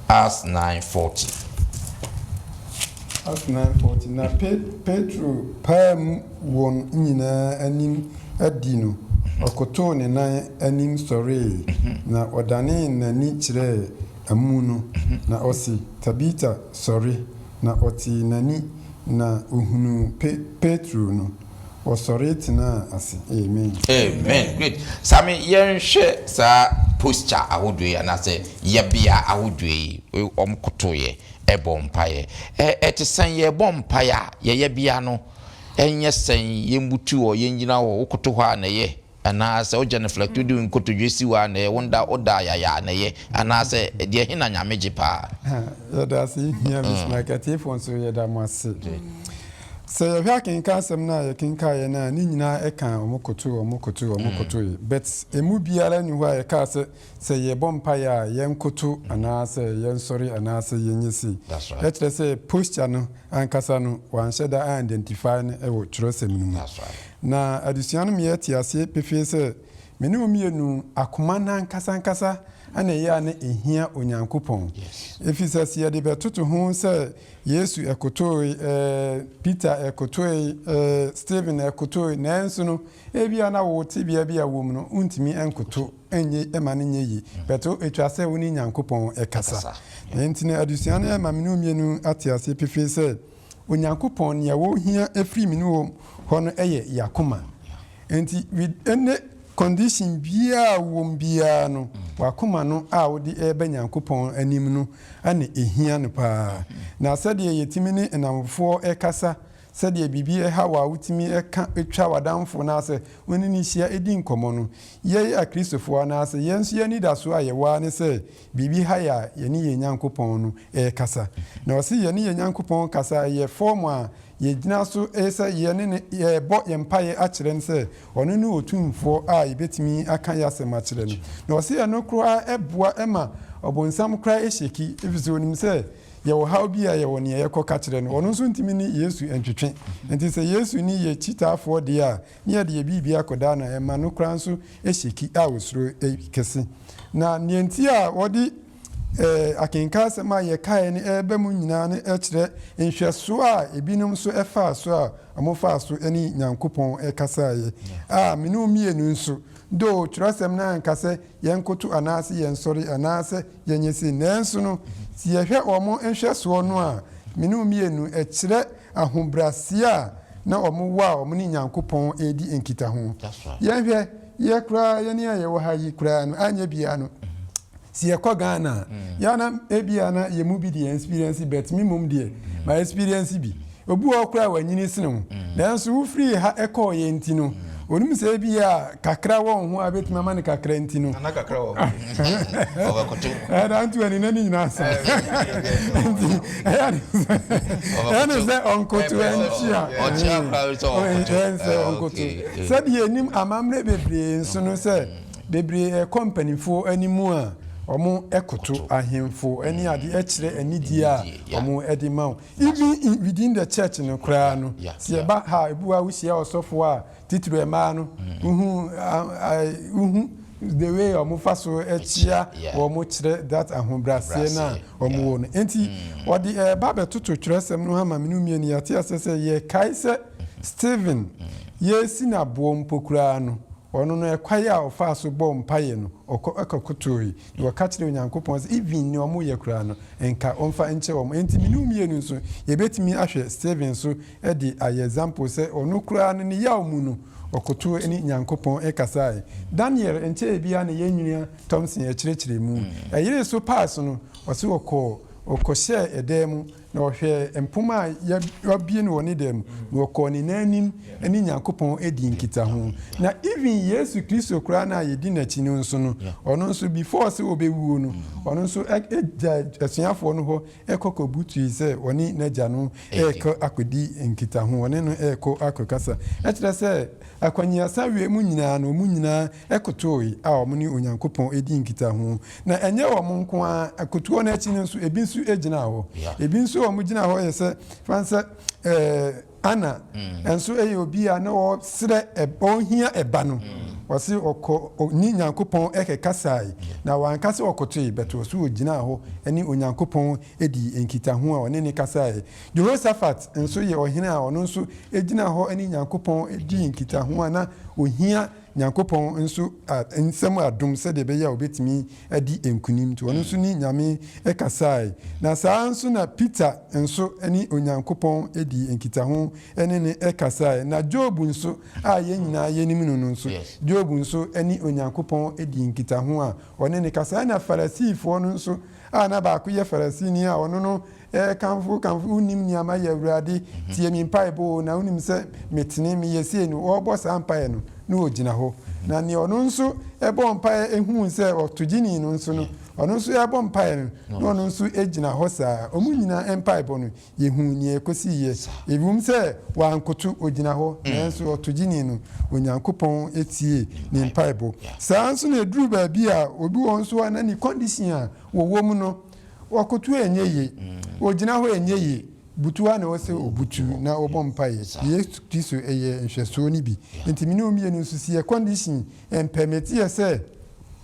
Acts 9:40. Acts 9:40 Na Petro paa mu wɔn nyinaa anim adi no, ɔkotoo ne nan anim sɔree, na ɔdanee n'ani kyerɛɛ amu no, na ɔse, Tabita, sɔre! Na ɔtee n'ani, na ohunuu Petro no, ɔsɔre tenaa ase. Amen. Amen great Sami yɛnhwɛ saa posture ahodoɔ yi anaasɛ yɛbea ahodoɔ yi wɔn kotoeɛ ɛbɔ mpaeɛ ɛ ɛte sɛn yɛbɔ mpaeɛ a yɛ yɛbea no ɛnyɛ sɛn yɛmbutu hɔ yɛngyina hɔ wokoto hɔ a na ɛyɛ Anaasɛ wo genuflect wode wo nkotodwe si hɔ a na ɛyɛ wo nda woda ayaya a na ɛyɛ anaasɛ deɛ he na Nyame gye paa? Yɛda ase hia Miss Mike atiefoɔ nso yɛda mo ase. Sɛ yɛhwɛ akenkan asɛm no a yɛkenkaeɛ no a ne nyinaa ɛka wɔn koto wɔn koto wɔn kotoe but ɛmu biara nni hɔ a ɛkaa sɛ sɛ yɛbɔ mpaeɛ a yɛnkoto anaasɛ yɛnsɔre anaasɛ yɛnyɛ sei. Ɛkyerɛ sɛ posture no ankasa no wɔanhyɛ da a identify no wɔ twerɛsɛm no mu. Na adesua no ma yɛte aseɛ pefee sɛ, me ne wo mmienu, akoma no ankasa ankasa na ɛyɛ a na ɛhia Onyankopɔn. Ɛfiri sɛ, sɛ yɛde bɛtoto ho sɛ Yesu ɛkotoe, ɛɛ, Peter ɛkotoe, ɛɛ, Stephen ɛkotoe, nanso no, ebia na wo tebea bi a wom no, wontumi nkoto nyɛ, ɛma no nyɛ yie. But ɛtwa sɛ wo ne Nyankopɔn ɛkasa. Enti no, adesua no ɛma me ne wo mmienu ate aseɛ pefee sɛ, Onyankopɔn, nea wohia firi me ne wo hɔ no yɛ y'akoma. Enti with any condition biara a wowɔ mu biara no, w'akoma no a wode reba Nyankopɔn anim no na ɛhia no paa. Na sɛdeɛ yɛtumi ne nnamfoɔ kasa, sɛdeɛ biribi ha wo a wotumi ka twa w'adamfo anaasɛ wo ne no hyia di nkɔmmɔ no, yɛn Akristofoɔ anaasɛ yɛn nso yɛn anidasoɔ a yɛwɔ ara ne sɛ biribi ha yɛn a, yɛne yɛn Nyankopɔn no rekasa. Na ɔse yɛne yɛn Nyankopɔn kasa a, ɛyɛ fɔɔm a yɛgyina so sɛ yɛne no yɛrebɔ yɛn mpaeɛ akyerɛ no sɛ ɔno ne Otumfoɔ a yɛbɛtumi aka yɛn asɛm akyerɛ no. Na ɔse ɛno koraa boa ma ɔbonsam koraa hyɛki, ɛfiri sɛ ɔnim sɛ yɛwɔ haw bi a yɛwɔ nea yɛkɔka kyerɛ no. Ɔno nso ntumi ne Yesu ntwetwe. Nti sɛ Yesu ne yɛn kyitaafoɔ deɛ a, ne yɛde yɛn biribi akɔdaa no a, ɛma no koraa nso hyɛki a ɔsuro kɛse. Na nea nti a wɔde akenkan asɛm a yɛkae no reba mu nyinaa no kyerɛ nhwɛsoɔ a ebinom nso faa so a wɔfaa so ne Nyankopɔn kasaeɛ. A me ne wo mmienu nso, though twerɛsɛm no anka sɛ yɛnkoto anaasɛ yɛnsɔre anaasɛ yɛnyɛ sei, nanso no, sɛ yɛhwɛ wɔn nhwɛsoɔ no a, me ne wo mmienu, ɛkyerɛ ahobrɛaseɛ a na wɔwɔ a wɔne Nyankopɔn redi nkitaho. Yɛnhwɛ, yɛ koraa, yɛne a yɛwɔ ha yi koraa no, anyɛ biara no, sɛ yɛkɔ Ghana a, yɛ a na ebia na yɛn mu bi deɛ experience but me mmom deɛ ma experience bi. Obi wɔ hɔ koraa a wanyini sene wo, nanso wofirii ha kɔeɛ nti no, onim sɛ ebia kakra wɔ wo ho a bɛtumi ama no kakra nti no. Nana kakra wɔ hɔ. Ɔbɛkoto. Ɛda nto ani na ne nyinaa sa. Nti ɛyɛ ne sɛ ɛyɛ ne sɛ ɔnkoto ɛnkyia. Ɔkyia koraa sɛ ɔnkoto. Ɛyɛ sɛ ɔnkoto. Sɛdeɛ yɛnim amammerɛ bebree nso no sɛ. Bebree rekɔ mpanimfoɔ anim a, Wɔkoto ahemfo ne ade kyerɛ anidie a wɔde ma wo. Even in within the church no koraa no, sɛ yɛba ha a, ebi wɔ hɔ a wohyia ɔsɔfo a, titiriw mmaa no, wohu wohu the way a wɔfa so kyia wɔn kyerɛ that ahobrɛaseɛ no a wɔwɔ no. Enti wɔde ɛreba abɛtoto twerɛsɛm no ho ama me ne wo mmienu yɛate aseɛ sɛ yɛkae sɛ Stephen yɛresi no aboɔ mpo koraa no, ɔno no ɛkwan a ɔfaa so bɔɔ mpaeɛ no, ɔkɔ kɔkotoe na ɔka kyerɛɛ Onyankopɔn sɛ even nea wɔyɛ koraa no, nka ɔmfa nkyɛ wɔn. Enti me ne wo mmienu nso, yɛbɛtumi ahwɛ Stephen so de ayɛ example sɛ ɔno koraa no ne yaw mu no, ɔkotoe ne Nyankopɔn kasae. Daniel nkyɛe biara na yɛn nua Thompson kyerɛkyerɛɛ mu. Ɛyeree so paa so no, ɔse ɔkɔɔ, ɔkɔhyɛɛ ɛdan mu Na ɔhwɛɛ mpomma a wɔabue no wɔ ne dan mu, na ɔkɔɔ ne nan anim ne Nyankopɔn dii nkitaho. Na even Yesu Kristo koraa no a yɛdi n'akyi no nso no, ɔno nso before sɛ ɔbɛwuo no, ɔno nso gyaa asuafoɔ no hɔ kɔ kɔbutui sɛ ɔne n'Agya no rekɔ akɔdi nkitaho, ɔne no rekɔ akɔkasa. Ɛkyerɛ sɛ akwanyiasa wei mu nyinaa no, wɔn nyinaa kotooe a wɔne Onyankopɔn dii nkitaho. Na ɛnyɛ wɔn nko ara, kotoɔ no akyi no nso, ebi nso gyinaa hɔ. Ebi nso a wɔgyina hɔ yɛ sɛ, fa no sɛ ɛɛ Anna nso yɛ obi a na ɔresrɛ ɔrehia ɛba no. Ɔse ɔkɔ ne Nyankopɔn kɛkasae, na wanka sɛ ɔkotoe, but ɔse ɔgyinaa hɔ ne Onyankopɔn dii nkitaho a ɔne no kasae. Jehoshaphat nso yɛ ɔhene a ɔno nso gyinaa hɔ ne Nyankopɔn dii nkitaho a na ɔhia Nyankopɔn nso nsam adom sɛdeɛ ɛbɛyɛ a ɔbɛtumi adi nkunim. Nti ɔno nso ne Nyame kasae. Na saa ara nso na Peter nso ne Onyankopɔn dii nkitaho ne no kasae. Na Job nso a yɛn nyinaa yɛnim no no nso, Job nso ne Onyankopɔn dii nkitaho a ɔne no kasae. Ɛna Farisifoɔ no nso a na baako yɛ Farisini a ɔno no Kamfo, kamfo, wonnim nea mayɛ, Awurade, tie me mpaebɔ o, na wonim sɛ metene, meyɛ sei no, ɔrebɔ saa mpaeɛ no, na ɔgyina hɔ. Na nea ɔno nso bɔɔ mpaeɛ huu sɛ ɔtogyeni no nso no, ɔno nso rebɔ mpaeɛ no, na ɔno nso gyina hɔ saa. Wɔn nyinaa mpaebɔ no, yɛhuu nea ɛkɔsiiɛ. Ɛwom sɛ wankoto, ɔgyina hɔ, nanso ɔtogyeni no, Onyankopɔn tiee ne mpaebɔ. Saa ara nso na ɛduruu baabi a, obi wɔ hɔ nso a na ne condition a wɔwɔ mu no, Ɔkoto a ɛnyɛ yie, ɔgyina hɔ a ɛnyɛ yie, butu ara na ɛwɔ sɛ ɔbutu na ɔbɔ mpaeɛ. Yesu Kristo yɛ nhwɛsoɔ no bi. Nti me ne wo mmienu nso sɛ yɛ condition ɛmpɛmete yɛ sɛ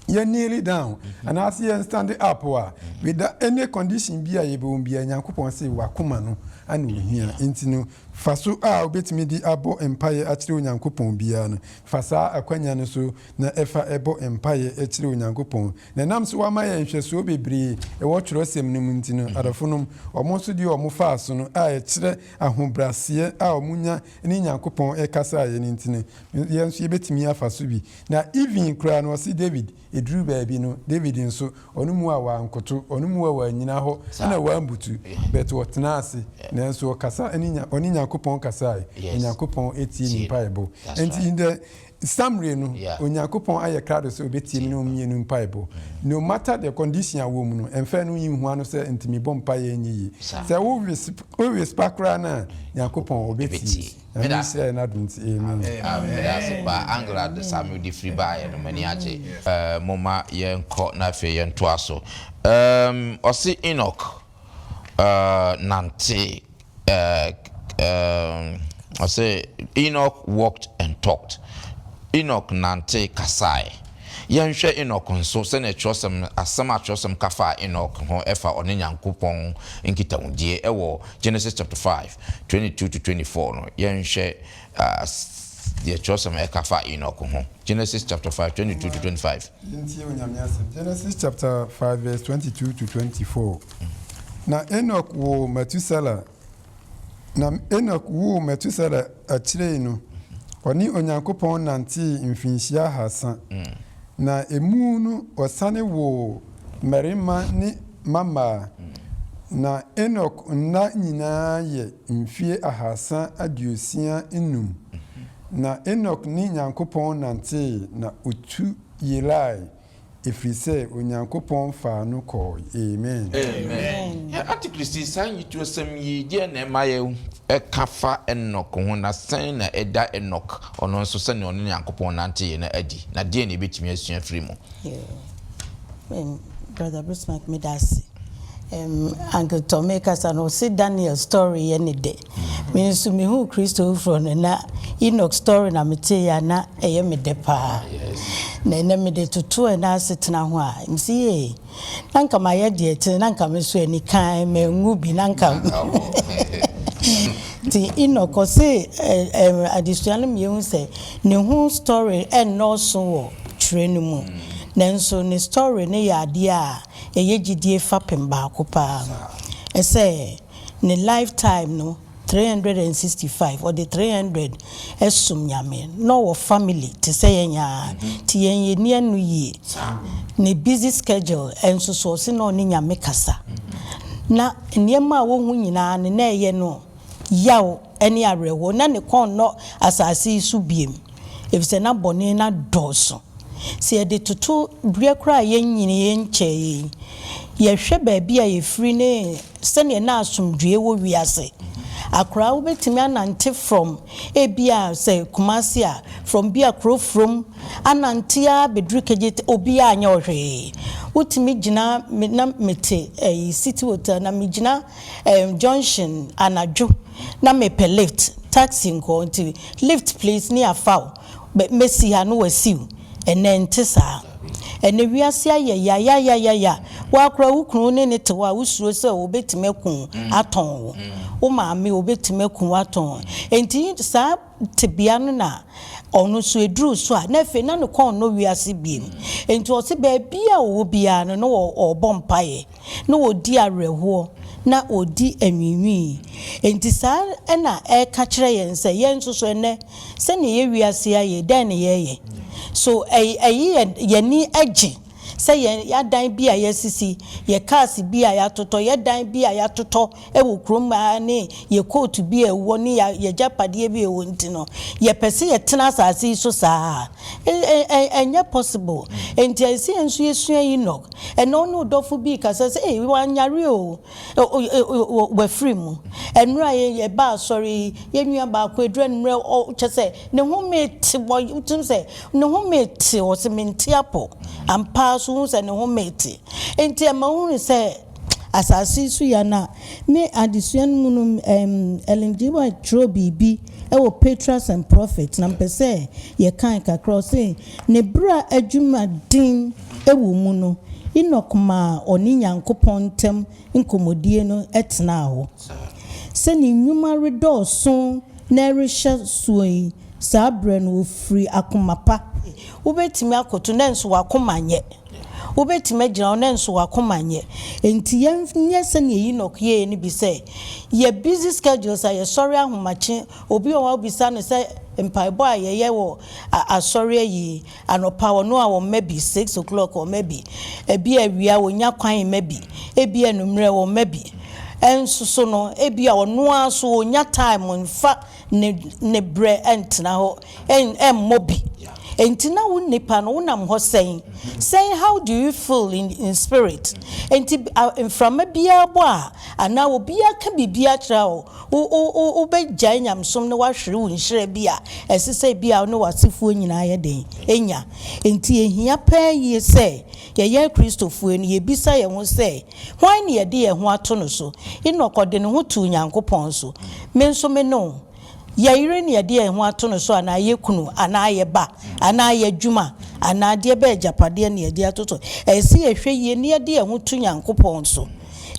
yɛ kneel down anaasɛ yɛn stand up a, without any condition bi a yɛbɛwɔ mu biara, Nyankopɔn se w'akoma no na ɔhia. Nti no fa so a wobɛtumi de abɔ mpaeɛ akyerɛ Onyankopɔn biara no, fa saa akwanya no so na fa bɔ mpaeɛ kyerɛ Onyankopɔn. Na ɛnam sɛ wɔama yɛn nhwɛsoɔ bebree wɔ twerɛsɛm no mu nti no, adɔfonom, wɔn nso deɛ wɔfaa so no a ɛkyerɛ ahobrɛaseɛ a wɔnya ne Nyankopɔn kasaeɛ no nti no, yɛn nso yɛbɛtumi afa so bi. Na even koraa no, ɔse David, ɛduruu baabi no, David nso, ɔno mu a wankoto, ɔno mu a wannyina hɔ, ɛna wambutu, but ɔtenaa ase, nanso ɔkasa ne Nya, ɔne Nyankopɔn kasaeɛ, Onyankopɔn tie ne mpaebɔ. Nti in the Summary no, Onyankopɔn ayɛ krado sɛ obetie me ne wo mmienu mpaebɔ. No matter the condition a wɔ mu no, ɛmfa ɛno nyi ho ano sɛ nti mebɔ mpaeɛ ɛnyɛ yie. Sɛ wo whisper koraa no a, Nyankopɔn obetie. Nyame nhyira yɛn n'adom nti, amen. Meda ase paa Angela de saa mede firi baeɛ no m'ani agye. Momma yɛnkɔ na afei yɛntoa so. Ɔse Enoch nante Ɔse Enoch walked and talked. Enoch nante kasae. Yɛnhwɛ Enoch nso sɛnea kyerɛwsɛm asɛm a kyerɛwsɛm ka faa Enoch ho ɛfa ɔne Nyankopɔn nkitahodie ɛwɔ Genesis chapter 5, 22 to 24 no. Yɛnhwɛ deɛ kyerɛwsɛm ɛka fa Enoch ho. Genesis chapter 5, 22 to 25. Yɛntie Onyame asɛm. Genesis chapter 5 verse 22 to 24. Na Enok woo Metusela, na Enok woo Metusela akyirei no, ɔne Onyankopɔn nantee mfinhyia ahasa, na emu no ɔsane woo mmarima ne mmammaa. Na Enok nna nyinaa yɛ mfie 365. Na Enok ne Nyankopɔn nantee, na otu yerae. Ɛfiri sɛ Onyankopɔn faa no kɔɔe. Amen. Amen. Yɛn Antichrist yi, saa nyituosɛm yi, deɛn na ɛma yɛ ka fa Enoch ho, na sɛn na ɛda Enoch, ɔno nso, sɛnea ɔne Nyankopɔn nanteeɛ no adi, na deɛn na yɛbɛtumi asua afiri mu? Yoo. Brother Bismarck, meda ase. Uncle Tom kasa no, ɔse Daniel story yɛ ne dɛ. Me nso mehu Kristo foforɔ no na Enoch story na metee a na ɛyɛ me dɛ paa. Na ɛnɛ mede toto ɛna asetena ho a, msi yee na nka mayɛ deɛ te na nka me so ani kan mangu bi na nka nti Enoch ɔse adesua no mmienu sɛ ne ho story ɛnnɔɔso wɔ twerɛ no mu, nanso ne story no yɛ adeɛ a ɛyɛ gyidie fapem baako paa. Ɛsɛ ne lifetime no 365, ɔde 300 ɛsom Nyame na ɔwɔ family te sɛ yɛn a nti yɛn yɛni ano yie. Ne busy schedule ɛnso so, ɔse na ɔne Nyame kasa na nneɛma a wɔhu nyinaa ne na ɛyɛ no yaw ne awerɛhoɔ na ne kɔn nnɔ asase yi so biem, efisɛ na bɔne na dɔɔso. Sɛ yɛde toto berɛ koraa a yɛnyini yɛnkyɛɛ yi, yɛhwɛ baabi a yɛfiri ne sɛneɛ na asomdwoe wɔ wiase akoraa, wobɛtumi anante from ebi a sɛ Kumase a, from bi a kuro from anante a bɛduru Kegye, obiara anyɛ ɔhwee. Wotumi gyina me na mete ɛyi City Hotel na megyina junction anadwo na mepɛ lift, taxi nkɔ nti "Lift please" ne afa wo mɛsi ha no wasiw. Ɛnɛ nte saa. Ɛnɛ wiase ayɛ yayayayaya. Wakora wo kunu ne ne te hɔ a, wosuro sɛ wobɛtumi aku atɔn wo, wo maame wobɛtumi aku atɔn. Nti saa tebea no na ɔno nso eduru so a, na afei na ne kɔn no wiase biem. Nti ɔsi baabi a ɔwɔ biara no na ɔrebɔ mpaeɛ na ɔdi awerɛhoɔ na ɔdi anwiinwii. Nti saa ɛna ɛreka kyerɛ yɛn sɛ yɛn nso so ɛnɛ sɛnea yɛ wiase ayɛ dɛn ne yɛyɛ so ɛyi ɛyi yɛ yɛni agye sɛ yɛn yɛadan bi a yɛasisi, yɛ cars bi a yɛatotɔ, yɛ dan bi a yɛatotɔ ɛwɔ kurom ha ne yɛ coat bi a ɛwɔ ne yɛ yɛgyapadeɛ bi a ɛwɔ nti no, yɛpɛ sɛ yɛtena asase yi so saa. ɛ ɛ ɛnyɛ possible. Nti ɛsɛ yɛn nso yɛsua Enoch. Ɛna ɔne ɔdɔfo bi kasa sɛ ee wanyare o, wafiri mu. Ɛnura yɛ yɛba asɔre yi, yɛn nua baako edura mmerɛ ɔ kyɛ sɛ ne ho mete wɔ wotum sɛ ne ho mete, ɔsɛ mente apɔ ampa so hu sɛ ne ho mete. Nti ɛma hunu sɛ asase yi so yɛ na me adesua no mu no, Ellen G. White twerɛ biribi ɛwɔ Patriarchs and Prophets na mpɛ sɛ yɛkan kakra. Ɔse ne berɛ a adwumaden ɛwɔ mu no, Enoch maa ɔne Nyankopɔn ntam nkɔmmɔdie no tenaa hɔ. Sɛ ne nnwuma redɔɔso na ɛrehyɛ soɔ yi, saa berɛ no ofiri akoma pa. Wobɛtumi akoto na nso wakoma nyɛ, wobɛtumi agyina hɔ na nso wakoma nyɛ. Nti yɛnyɛ sɛnea Enoch yɛɛ no bi sɛ yɛ busy schedules a yɛsɔre ahomakye, obi wɔ hɔ a wobisa no sɛ mpaebɔ a yɛyɛ wɔ asɔre ayi anɔpa, ɔno a wɔmma bi 6 o'clock wɔmma bi, ebi awia wɔnya kwan mma bi, ebi anummerɛ wɔmma bi. Ɛnso so no, ebi a ɔno ara so wɔnya time nfa ne brɛ ɛntena hɔ ɛmmɔ bi. Nti na wo nipa no wonam hɔ sɛn sɛn? How do you feel in spirit? Nti mframa biara bɔ a anaa obiara ka biribiara kyerɛ wo, wo wo wobɛgyae nyamsom na wahwere wo nhyira bi a ɛsɛ sɛ bi a wo ne w'asefoɔ nyinaa yɛ den enya. Nti ehia pɛɛ yie sɛ yɛyɛ Kristofoɔ no, yɛbisa yɛn ho sɛ hwan ne yɛde yɛn ho ato no so. Enoch ɔde ne ho too Nyankopɔn so. Me nso me no yɛyere ne yɛde yɛn ho ato no so, anaa yɛ kunu anaa yɛ ba anaa yɛ adwuma anaa adeɛ bɛyɛ agyapadeɛ ne yɛde ato so. Ɛyɛ sɛ yɛhwɛ yie ne yɛde yɛn ho to Nyankopɔn so,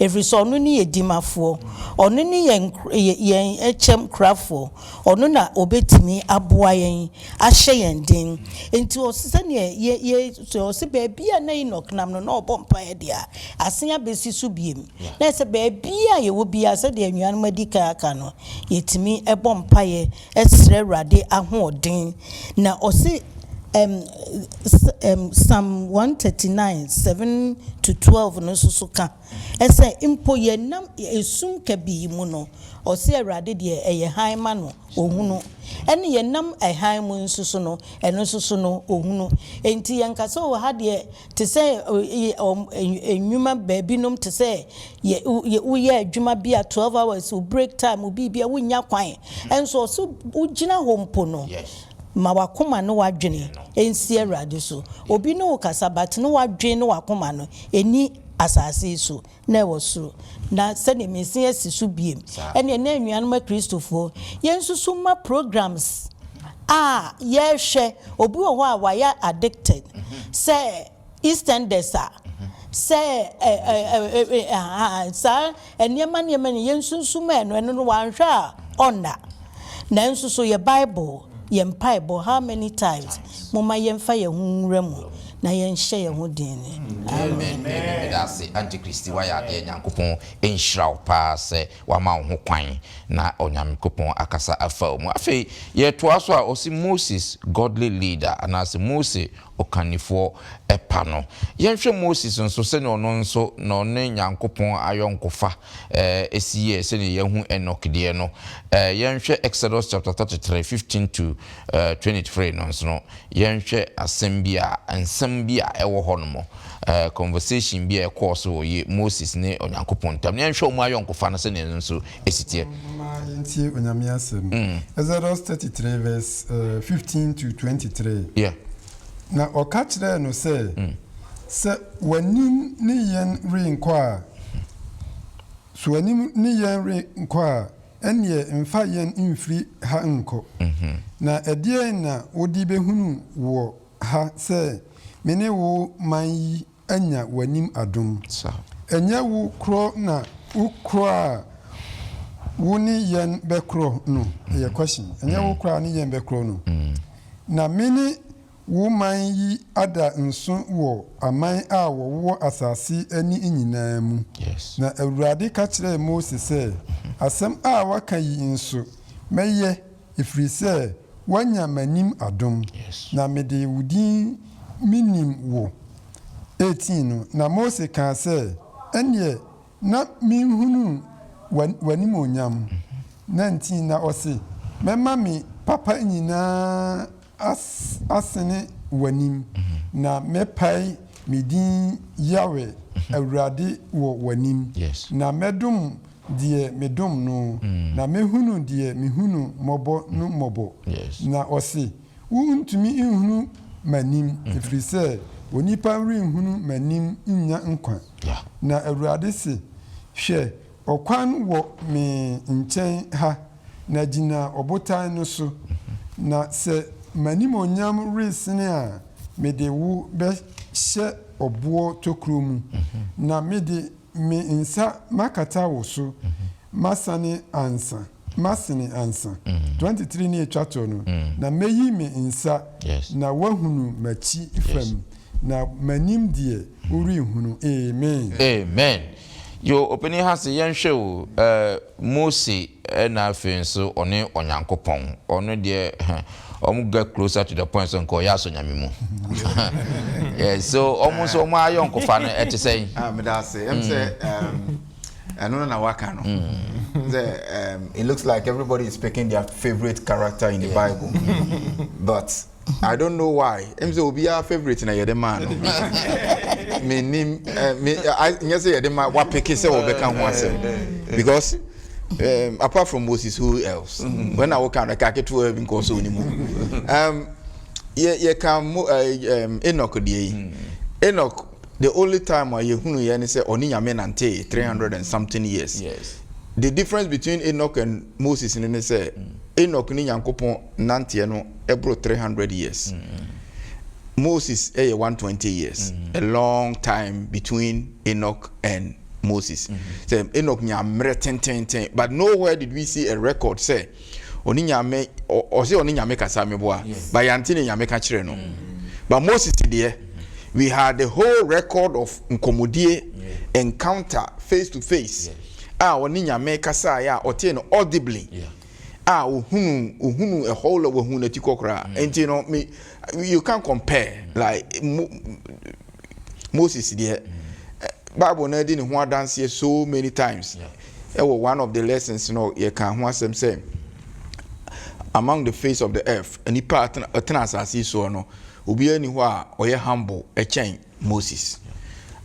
ɛfiri sɛ ɔno ne yɛ dimafoɔ, ɔno ne yɛn kyɛm kurafoɔ, ɔno na ɔbɛtumi aboa yɛn ahyɛ yɛn den. Nti ɔsi sɛneɛ yɛ yɛ sɛ ɔsi baabi a na Enoch nam no na ɔbɔ mpaeɛ deɛ a asen abɛsi so biem na sɛ baabi a yɛwɔ biara, sɛdeɛ anuanom adi kan aka no, yɛtumi ɛbɔ mpaeɛ ɛsrɛ Awurade ahoɔden. Na ɔsi Psalm 139:7 to 12 no nso so ka ɛsɛ mpo yɛnam esum kabii mu no, ɔsi Awurade deɛ ɛyɛ hann ma no ohunu, ɛne yɛnam ɛhan mu nso so no, ɛno nso so no ohunu. Nti yɛn kasa wɔ ha deɛ te sɛ nnwuma baabi nom te sɛ yɛ woyɛ adwuma bi a 12 hours, wo break time, wo biribi a wonya kwan, ɛnso ɔso wogyina hɔ mpo no. Ma w'akoma ne w'adwene nsi Awurade so. Obi ne wo kasa but ne w'adwene ne w'akoma no ɛnni asase yi so na ɛwɔ soro. Na sɛdeɛ mesin asi so biem ɛneɛ na anuanom akristofoɔ yɛnsusu mma programs a yɛhwɛ. Obi wɔ hɔ a wayɛ addicted sɛ EastEnders a sɛ ɛ saa nneɛma nneɛma no yɛnsunsum ɛno no wanhwɛ a ɔnna. Nanso so yɛ Bible, yɛ mpaebɔ, how many times momma yɛmfa yɛn ho nwura mu na yɛnhyɛ yɛn ho den. Amen. Meda ase, Auntie Christy, wayɛ adeɛ. Nyankopɔn nhyira wo paa sɛ wama wo ho kwan na Onyankopɔn akasa afa wo mu. Afei yɛtoa so a, ɔsi Moses, godly leader, anaasɛ Mose, ɔkannifoɔ ɛpa no. Yɛnhwɛ Moses nso sɛnea ɔno nso na ɔne Nyankopɔn ayɔnkofa ɛsi yɛ sɛnea yɛhu Enoch deɛ no. Yɛnhwɛ Exodus chapter 33 15 to 23 no nso no, yɛnhwɛ asɛm bi a nsɛm bi a ɛwɔ hɔ nom, conversation bi a ɛkɔɔ so wɔ yɛ Moses ne Onyankopɔn ntam, na yɛnhwɛ wɔn ayɔnkofa no sɛnea ɛno nso ɛsi teɛ. Ma yɛntie Onyame asɛm. Exodus 33 verse 15 to 23. Na ɔka kyerɛɛ no sɛ, Sɛ w'anim ne yɛn renkɔ a, so w'anim ne yɛn renkɔ a, ɛnneɛ mfa yɛn mfiri ha nkɔ. Na ɛdeɛn na wode bɛhunu wɔ ha sɛ me ne wo man yi anya w'anim adom? Ɛnyɛ wo korɔ na wo korɔ a wo ne yɛn bɛkorɔ no? Ɛyɛ question. Ɛnyɛ wo korɔ a ne yɛn bɛkorɔ no? Na me ne wo man yi ada nso wɔ aman a wɔwɔ asase ani nyinaa mu. Na Awurade ka kyerɛɛ Mose sɛ, Asɛm a woaka yi nso, mɛyɛ, ɛfiri sɛ woanya m'anim adom, na mede wo din menim wo. 18 no, na Mose kaa sɛ, Ɛnneɛ na menhunu w'animuonyam. 19 na ɔse, Mɛma me papa nyinaa asene w'anim, na mɛpae me din Yahweh Awurade wɔ w'anim, na mɛdom deɛ medom no, na mɛhunu deɛ mehunu mmɔbɔ no mmɔbɔ. Na ɔse, Wontumi nhunu m'anim, ɛfiri sɛ onipa renhunu m'anim nnya nkwa. Na Awurade se, Hwɛ, ɔkwan wɔ me nkyɛn ha, na gyina ɔbotan no so, na sɛ m'animuonyam resene a, mede wo bɛhyɛ ɔboɔ tokuro mu, na mede me nsa makata wo so masane ansa, masene ansa. 23 ne ɛtwa toɔ no, na mɛyi me nsa, na woahunu m'akyi fam, na m'anim deɛ, worenhunu. Amen. Amen. Yo, ɔpanin ha se yɛnhwɛ o, eh, Mose ɛna afei nso ɔne Onyankopɔn, ɔno deɛ, ɔmo get closer to the point sɛ nka ɔyɛ asɔ Nyame mu. Yes, so ɔmo nso ɔmo ayɔnkofa no ɛte sɛn? Ah, meda ase. Sɛ ɛno no na waka no. Sɛ it looks like everybody is picking their favorite character in the Bible. But I don't know why. Sɛ obiara favorite na yɛde maa no. Menim me nyɛ sɛ yɛde ma wapick sɛ wɔbɛka ho asɛm. Because apart from Moses, who else? When I woka no ka ketewa bi nkɔ so ni mu. Yɛ yɛka mo Enoch deɛ yi. Enoch, the only time a yɛhunu yɛ ne sɛ ɔne Nyame nante 300 and something years. The difference between Enoch and Moses ne sɛ Enoch ne Nyankopɔn nanteɛ no ɛboro 300 years. Moses ɛyɛ 120 years. A long time between Enoch and Moses. Sɛ Enoch nya mmerɛ tententen, but nowhere did we see a record sɛ ɔne Nyame ɔsɛ ɔne Nyame kasa meboa, but yɛante ne Nyame ka kyerɛ no. But Moses deɛ, we had the whole record of nkɔmmɔdie, encounter face to face a ɔne Nyame kasaeɛ a ɔtee no audibly a ohunu a whole lot, wahunu n'ati kɔ koraa. Nti no me you can't compare like Moses deɛ, Bible no adi ne ho adanseɛ so many times. Ɛwɔ one of the lessons no, yɛka ho asɛm sɛ among the face of the earth, nipa a ɔtena asase yi soɔ no, obiara ni hɔ a ɔyɛ humble ɛkyɛn Moses.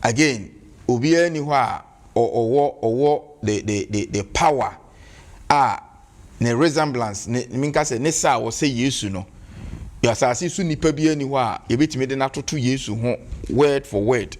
Again, obiara ni hɔ a ɔwɔ the power a ne resemblance ne minka sɛ ne sa a wɔsɛ Yesu no. Asase so nipa biara nni hɔ a yɛbɛtumi de no atoto Yesu ho word for word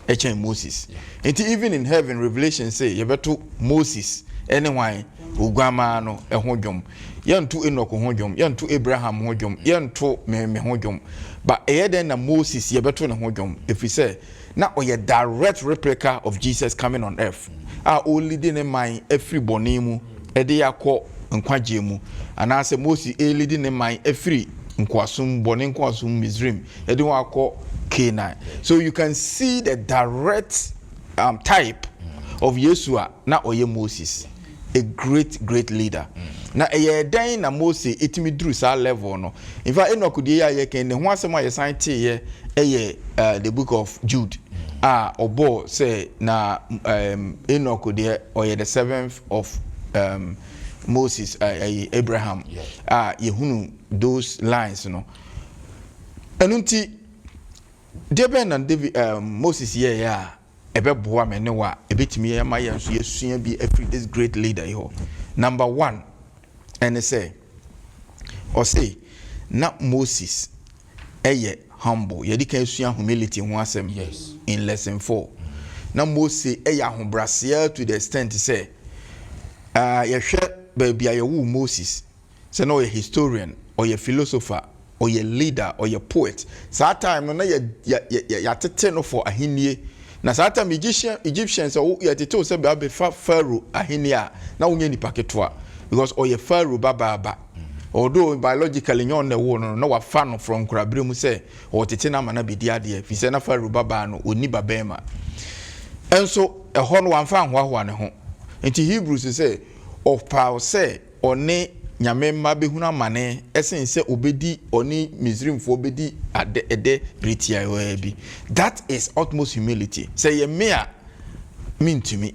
kyɛn Moses. Nti even in heaven Revelation se yɛbɛto Moses ne hwan? Oguammaa no ho dwom. Yɛnto Enoch ho dwom, yɛnto Abraham ho dwom, yɛnto me me ho dwom. But ɛyɛ dɛn na Moses yɛbɛto ne ho dwom? Ɛfiri sɛ na ɔyɛ direct replica of Jesus coming on earth a ɔrelidi ne man afiri bɔne mu de akɔ nkwagyeɛ mu, anaasɛ Mose relidi ne man afiri nkoasom, bɔne nkoasom, Misraim, de wɔn akɔ Canaan. So you can see the direct um, type of Yesu a na ɔyɛ Moses. A great great leader. Na ɛyɛɛ dɛn na Mose tumi duru saa level no? In fact, Enoch deɛ yi a yɛka ne ho asɛm a yɛsan teeɛ yɛ uh, the book of Jude a ɔbɔɔ sɛ na um, Enoch deɛ ɔyɛ the seventh of um, Moses, uh, uh, Abraham a yɛhunu those lines no. Ɛno nti, deɛ bɛn na David, um, Moses yɛeɛ a ɛbɛboa me ne wo a ɛbɛtumi ama yɛn nso yɛasua bi afiri this great leader yi hɔ. Number one ɛne sɛ ɔse na Moses ɛyɛ humble. Yɛde kan sua humility ho asɛm yes. in lesson 4. Na Mose ɛyɛ ahobraseɛ to the extent sɛ uh, yɛhwɛ baabi a yɛwoo Moses Sɛ na ɔyɛ historian, ɔyɛ philosopher, ɔyɛ leader, ɔyɛ poet. Saa time no na yɛ yɛ yɛ yɛatete no for ahennie. Na saa time Egyptian Egyptians a yɛtete wo sɛ bɛfa Pharaoh ahennie a, na wonyɛ nipa ketewa because ɔyɛ Pharaoh babaa ba. Although biologically nyɛ ɔno na ɛwoo no no, na wafa no from nkorabere mu sɛ ɔretete no ama no abɛdi adeɛ, firi sɛ na Pharaoh babaa no ɔnni babarima. Nso ɛhɔ no wamfa anhoahoa ne ho. Nti Hebrews sɛ ɔpaw sɛ ɔne Nyame mma bɛhunu amane sen sɛ ɔbɛdi ɔne Misrimfoɔ bɛdi adɛ ɛdɛ bere tiawaa bi. That is utmost humility. Sɛ ɛyɛ me a, mentumi.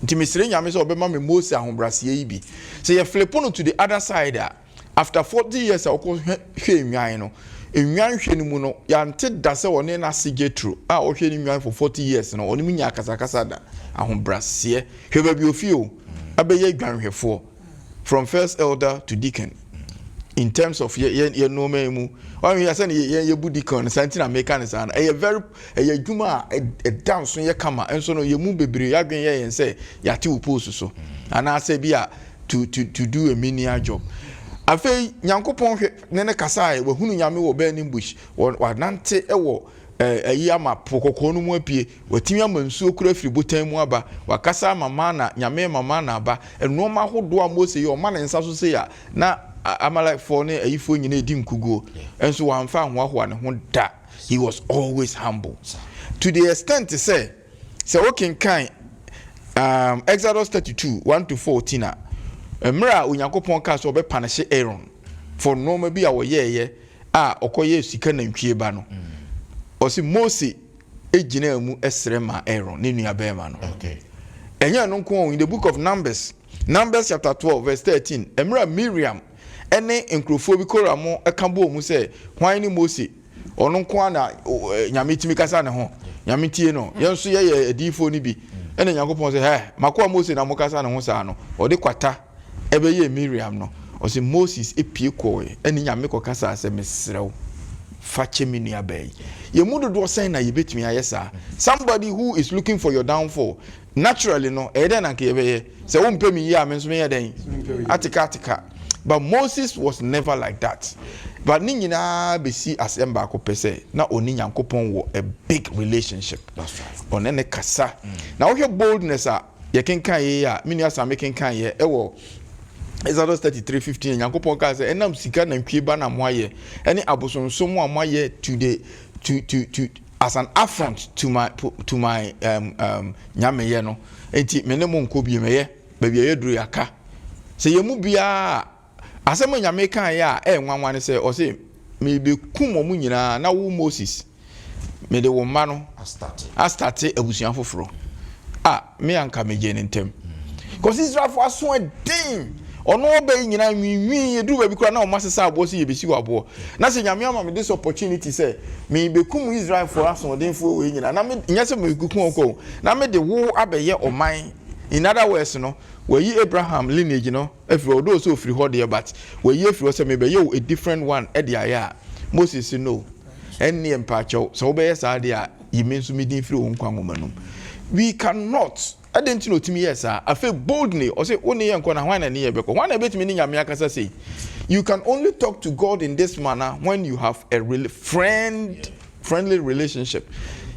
Nti mesrɛ Nyame sɛ ɔbɛma me Mose ahobraseɛ yi bi. Sɛ yɛ flipo no to the other side a, after 40 years a ɔkɔ hwɛ nnwan no, nnwan hwɛ no mu no, yɛante da sɛ ɔne n'ase Jethro a ɔhwɛ ne nnwan for 40 years no, ɔne mu nyaa akasakasa da. Ahobraseɛ. Hwɛ baabi ofi o, abɛyɛ dwanhwɛfoɔ from first elder to deacon in terms of yɛ yɛ yɛ nneɛma yi mu. Wɔn yɛ sɛ yɛ yɛ bu deacon saa nti na meka ne saa no. Ɛyɛ very ɛyɛ adwuma a ɛda nso yɛ kama nso no yɛ mu bebree yɛadwene yɛ yɛn sɛ yɛate wo post so anaasɛ bi a to to to do a menial job. Afei Nyankopɔn hwɛ ne ne kasaeɛ, wahunu Nyame wɔ burning bush, wanante wɔ ayi ama Po Kɔkɔɔ no mu apue, watumi ama nsuo koro afiri botan mu aba, wakasa ama mana, Nyame ma mana aba, nnoɔma ahodoɔ a Mose yɛ, ɔma ne nsa so sei a, na Amalekfoɔ ne ayifoɔ nyinaa redi nkuguo, nso wamfa anhoahoa ne ho da. He was always humble. To the extent sɛ, sɛ wokenkan um, Exodus 32, 1 to 14 a, mmerɛ a Onyankopɔn kaa sɛ ɔbɛpanehye Aaron for nnoɔma bi a wɔyɛɛyɛ a ɔkɔyɛɛ sika nantwie ba no, ɔse Mose gyinaa mu srɛ maa Aaron, ne nua barima no. Ɛnyɛ ɛno nko o, in the book of Numbers, Numbers chapter 12 verse 13, mmerɛ a Miriam ne nkurɔfoɔ bi Korah mo ka bɔɔ mu sɛ, hwan ne Mose? Ɔno nko ara na Nyame tumi kasa ne ho. Nyame tie no. Yɛn nso yɛyɛ adiyifoɔ no bi. Ɛna Nyankopɔn sɛ, hɛ, makoa Mose na mokasa ne ho saa no. Ɔde kwata ɛbɛyɛɛ Miriam no, ɔse Moses pue kɔɔe ɛne Nyame kɔkasaa sɛ, Mesrɛ wo, fa kyɛ me nua baa yi. Yɛn mu dodoɔ sɛn na yɛbɛtumi ayɛ saa? Somebody who is looking for your downfall, naturally no, ɛyɛ dɛn na anka yɛbɛyɛ? Sɛ wompɛ me yie a, me nso menyɛ dɛn? Ateka ateka. But Moses was never like that. But ne nyinaa bɛsi asɛm baako pɛ sɛ, na ɔne Nyankopɔn wɔ a big relationship. Ɔne no kasa. Na wohwɛ boldness a, Yɛkenkan yei a, me nua Same kenkan yɛ wɔ Exodus 33, 15, Nyankopɔn kaa sɛ, ɛnam sika nantwie ba na moayɛ, ɛne abosonsom a moayɛ to the, to, to, to, as an affront to my, to my, um, um, nyameyɛ no, enti me ne mo nkɔ bio, mɛyɛ, baabi a yɛaduru yɛaka. Sɛ yɛn mu biara Asɛm a Nyame kaeɛ a ɛyɛ nwanwa ne sɛ, ɔse, Merebɛkum wɔn nyinaa, na wo Moses, mede wo mma no astate abusua foforɔ. A, me anka megyee no ntɛm. Because Israelfoɔ aso ɛden. Ɔno ɔba yi nyinaa nwiinwii, ɛduru baabi koraa na wɔn asesa aboɔ sɛ yɛbɛsi wɔ aboɔ. Na sɛ Nyame ama me this opportunity sɛ merebɛkum Israelfoɔ asoɔdenfoɔ wei nyinaa, na me, nyɛ sɛ merekɔku wɔn kɔ o, na mede wo abɛyɛ ɔman. In other words no, wayi Abraham lineage no afiri hɔ, although sɛ ofiri hɔ deɛ but wayi afiri hɔ sɛ mebɛyɛ wo a different one de ayɛ a, Moses se no, ɛnneɛ mpaakyɛw, sɛ wobɛyɛ saa deɛ a, yi me nso me din firi wo nkwa nwoma no mu. We cannot. Adɛn nti na ɔtumi yɛɛ saa? Afei boldly, ɔse, wo ne yɛn nkɔ na hwan na ne yɛn bɛkɔ? Hwan na ɛbɛtumi ne Nyame akasa sei? You can only talk to God in this manner when you have a real friend, friendly relationship.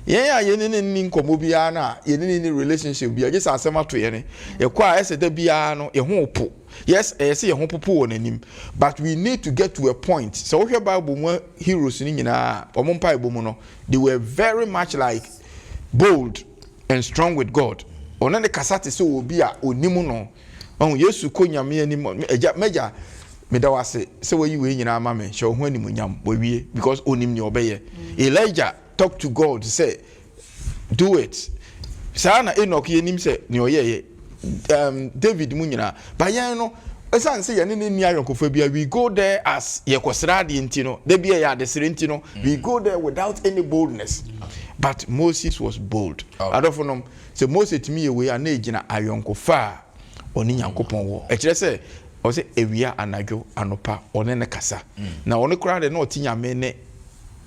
Yɛn a yɛne no nni nkɔmmɔ biara no a yɛne no nni relationship biara, gye sɛ asɛm ato yɛn. Yɛkɔ a ɛsɛ da biara no yɛn ho po. Yes, ɛyɛ sɛ yɛn ho popo wɔ n'anim, but we need to get to a point. Sɛ wohwɛ Bible mu heroes no nyinaa, wɔn mpaebɔ mu no, they were very much like bold and strong with God. Ɔne ne kasa te sɛ obi a onim no. Ɔho Yesu kɔ Nyame anim, Agya, m'agya, meda wo ase sɛ wayi wei nyinaa ama me, hyɛ wo ho animuonyam, wawie, because onim nea ɔbɛyɛ. Elijah talk to God sɛ, do it. Saa na Enoch yɛnim sɛ nea ɔyɛeɛ, David mu nyinaa. Ba yɛn no, ɛsiane sɛ yɛne no nni ayɔnkofa biara, we go there as yɛkɔsrɛ adeɛ nti no, da bi ɛyɛ adesrɛ nti no, we go there without any boldness. But Moses was bold. Adɔfo nom, sɛ Mose tumi yɛ wei a, na ɛgyina ayɔnkofa a ɔne Nyankopɔn wɔ. Ɛkyerɛ sɛ, ɔsɛ awia, anadwo, anɔpa, ɔne no kasa. Na ɔno koraa deɛ na ɔte Nyame nne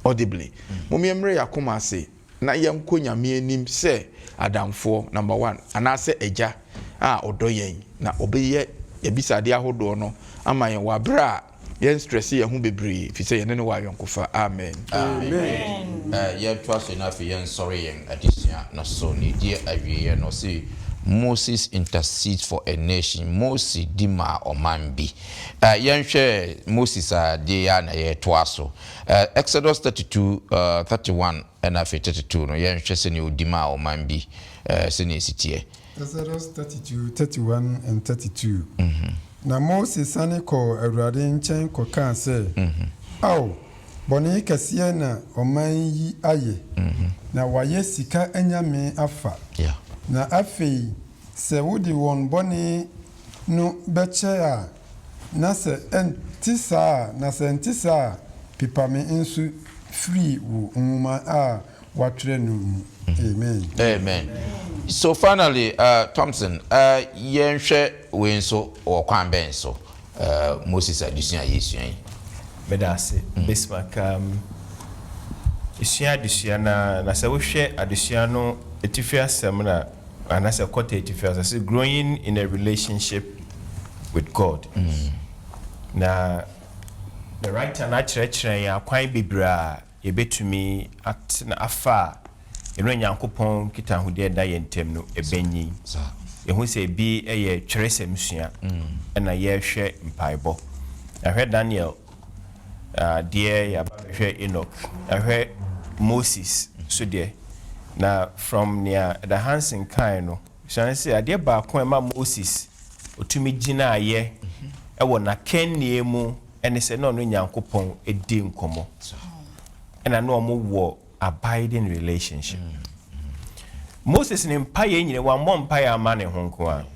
audibly. Mom yɛmmrɛ yɛn akoma ase na yɛnkɔ Nyame anim sɛ adamfoɔ, number one, anaasɛ Agya a ɔdɔ yɛn, na ɔbɛyɛ abisadeɛ ahodoɔ no ama yɛn wɔ aberɛ a yɛn stresse yɛn ho bebree, ɛfiri sɛ yɛne no wɔ ayɔnkofa. Amen. Amen. Yɛntoa so na afei yɛnsɔre yɛn adesua no so. Nea ɛdi awieɛ no, ɔse, Moses intercedes for a nation, Mose di maa ɔman bi. Yɛnhwɛ Moses adeɛ yi ara na yɛretoa so. Exodus 32, 31 ɛna afei 32 no, yɛnhwɛ sɛnea ɔdi maa ɔman bi, sɛnea ɛsi teɛ. Exodus 32, 31 and 32. Na Mose sane kɔɔ Awurade nkyɛn kɔkaa sɛ, Ao, bɔne kɛseɛ na ɔman yi ayɛ, na wɔayɛ sika anyame afa. Na afei sɛ wode wɔn bɔne no bɛkyɛ a, Na sɛ ɛnte saa a, na sɛ ɛnte saa a, pepa me nso firi wo nwoma a woatwerɛ no mu. Amen. Amen. So finally, uh, Thompson, uh, yɛnhwɛ wei nso wɔ kwan bɛn so, uh, Moses adesua a yɛresua yi. Meda ase, Bismarck. Um, yɛsua adesua no ara, na sɛ wohwɛ adesua no atifi asɛm no a, anaasɛ kɔta atifi asɛm, sɛ Growing in a Relationship with God. Na the writer no akyerɛkyerɛ yɛn akwan bebree a yɛbɛtumi atena afa a yɛne Onyankopɔn nkitahodie a ɛda yɛn ntam no ɛbɛnyin. Yɛhu sɛ ebi yɛ twerɛsɛm sua ɛna yɛrehwɛ mpaebɔ. Yɛahwɛ Daniel deɛ, yɛaba bɛhwɛ Enoch, yɛahwɛ Moses so deɛ. Na from nea Ɛda Hansen kae no, Esiane sɛ adeɛ baako a ɛma Moses ɔtumi gyinaeɛ wɔ n'akannie mu ne sɛ na ɔne Onyankopɔn di nkɔmmɔ, ɛna na wɔn wɔ abiding relationship. Moses ne mpaeɛ nyina, wammɔ mpaeɛ amma ne ho nko ara.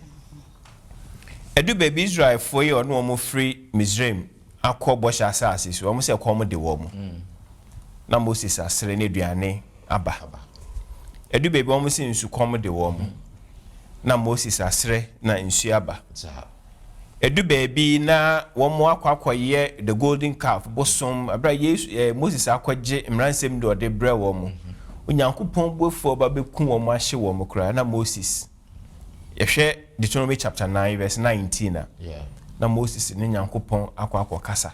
Ɛdu baabi Israelfoɔ yi a ɔne wɔn firi Misraim akɔ bɔhyɛ asase so, wɔn sɛ kɔm de wɔn. Na Moses asrɛ ne aduane aba. Ɛdu baabi wɔn sɛ nsu kɔm de wɔn. Na Moses asrɛ na nsuo aba. Ɛdu baabi na wɔn akɔ akɔyɛ the golden calf bosom, abere a Yesu eh, Moses akɔgye mmaransɛm de ɔde brɛ wɔn. Onyankopɔn bo afu ɔba bɛku wɔn ahye wɔn koraa na Moses Yɛhwɛ Deuteronomy chapter 9 verse 19 a, na Moses ne Nyankopɔn akɔ akɔkasa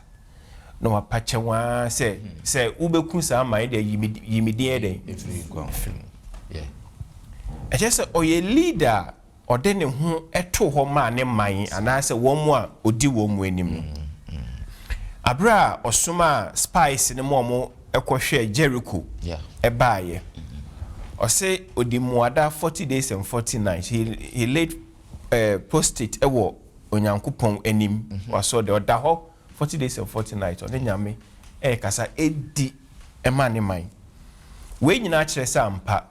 na wapa kyɛw ara sɛ sɛ wobɛku saa man yi deɛ yi me din yɛ dɛn firi mu. Ɛkyerɛ sɛ ɔyɛ leader a ɔde ne ho to hɔ maa ne man anaasɛ wɔn a ɔdi wɔn mu anim no. Aberɛ a ɔsomaa spies no ma wɔn kɔhwɛɛ Jericho baeɛ. Ɔse ɔdi mmuada 40 days and 40 nights. He, he laid uh, prostrate wɔ Onyankopɔn anim. Mm-hmm. Wasɔ deɛ ɔda hɔ 40 days and 40 nights. Ɔne Nyame ɛrekasa ɛdi ɛma ne man. Wei nyinaa kyerɛ sɛ ampa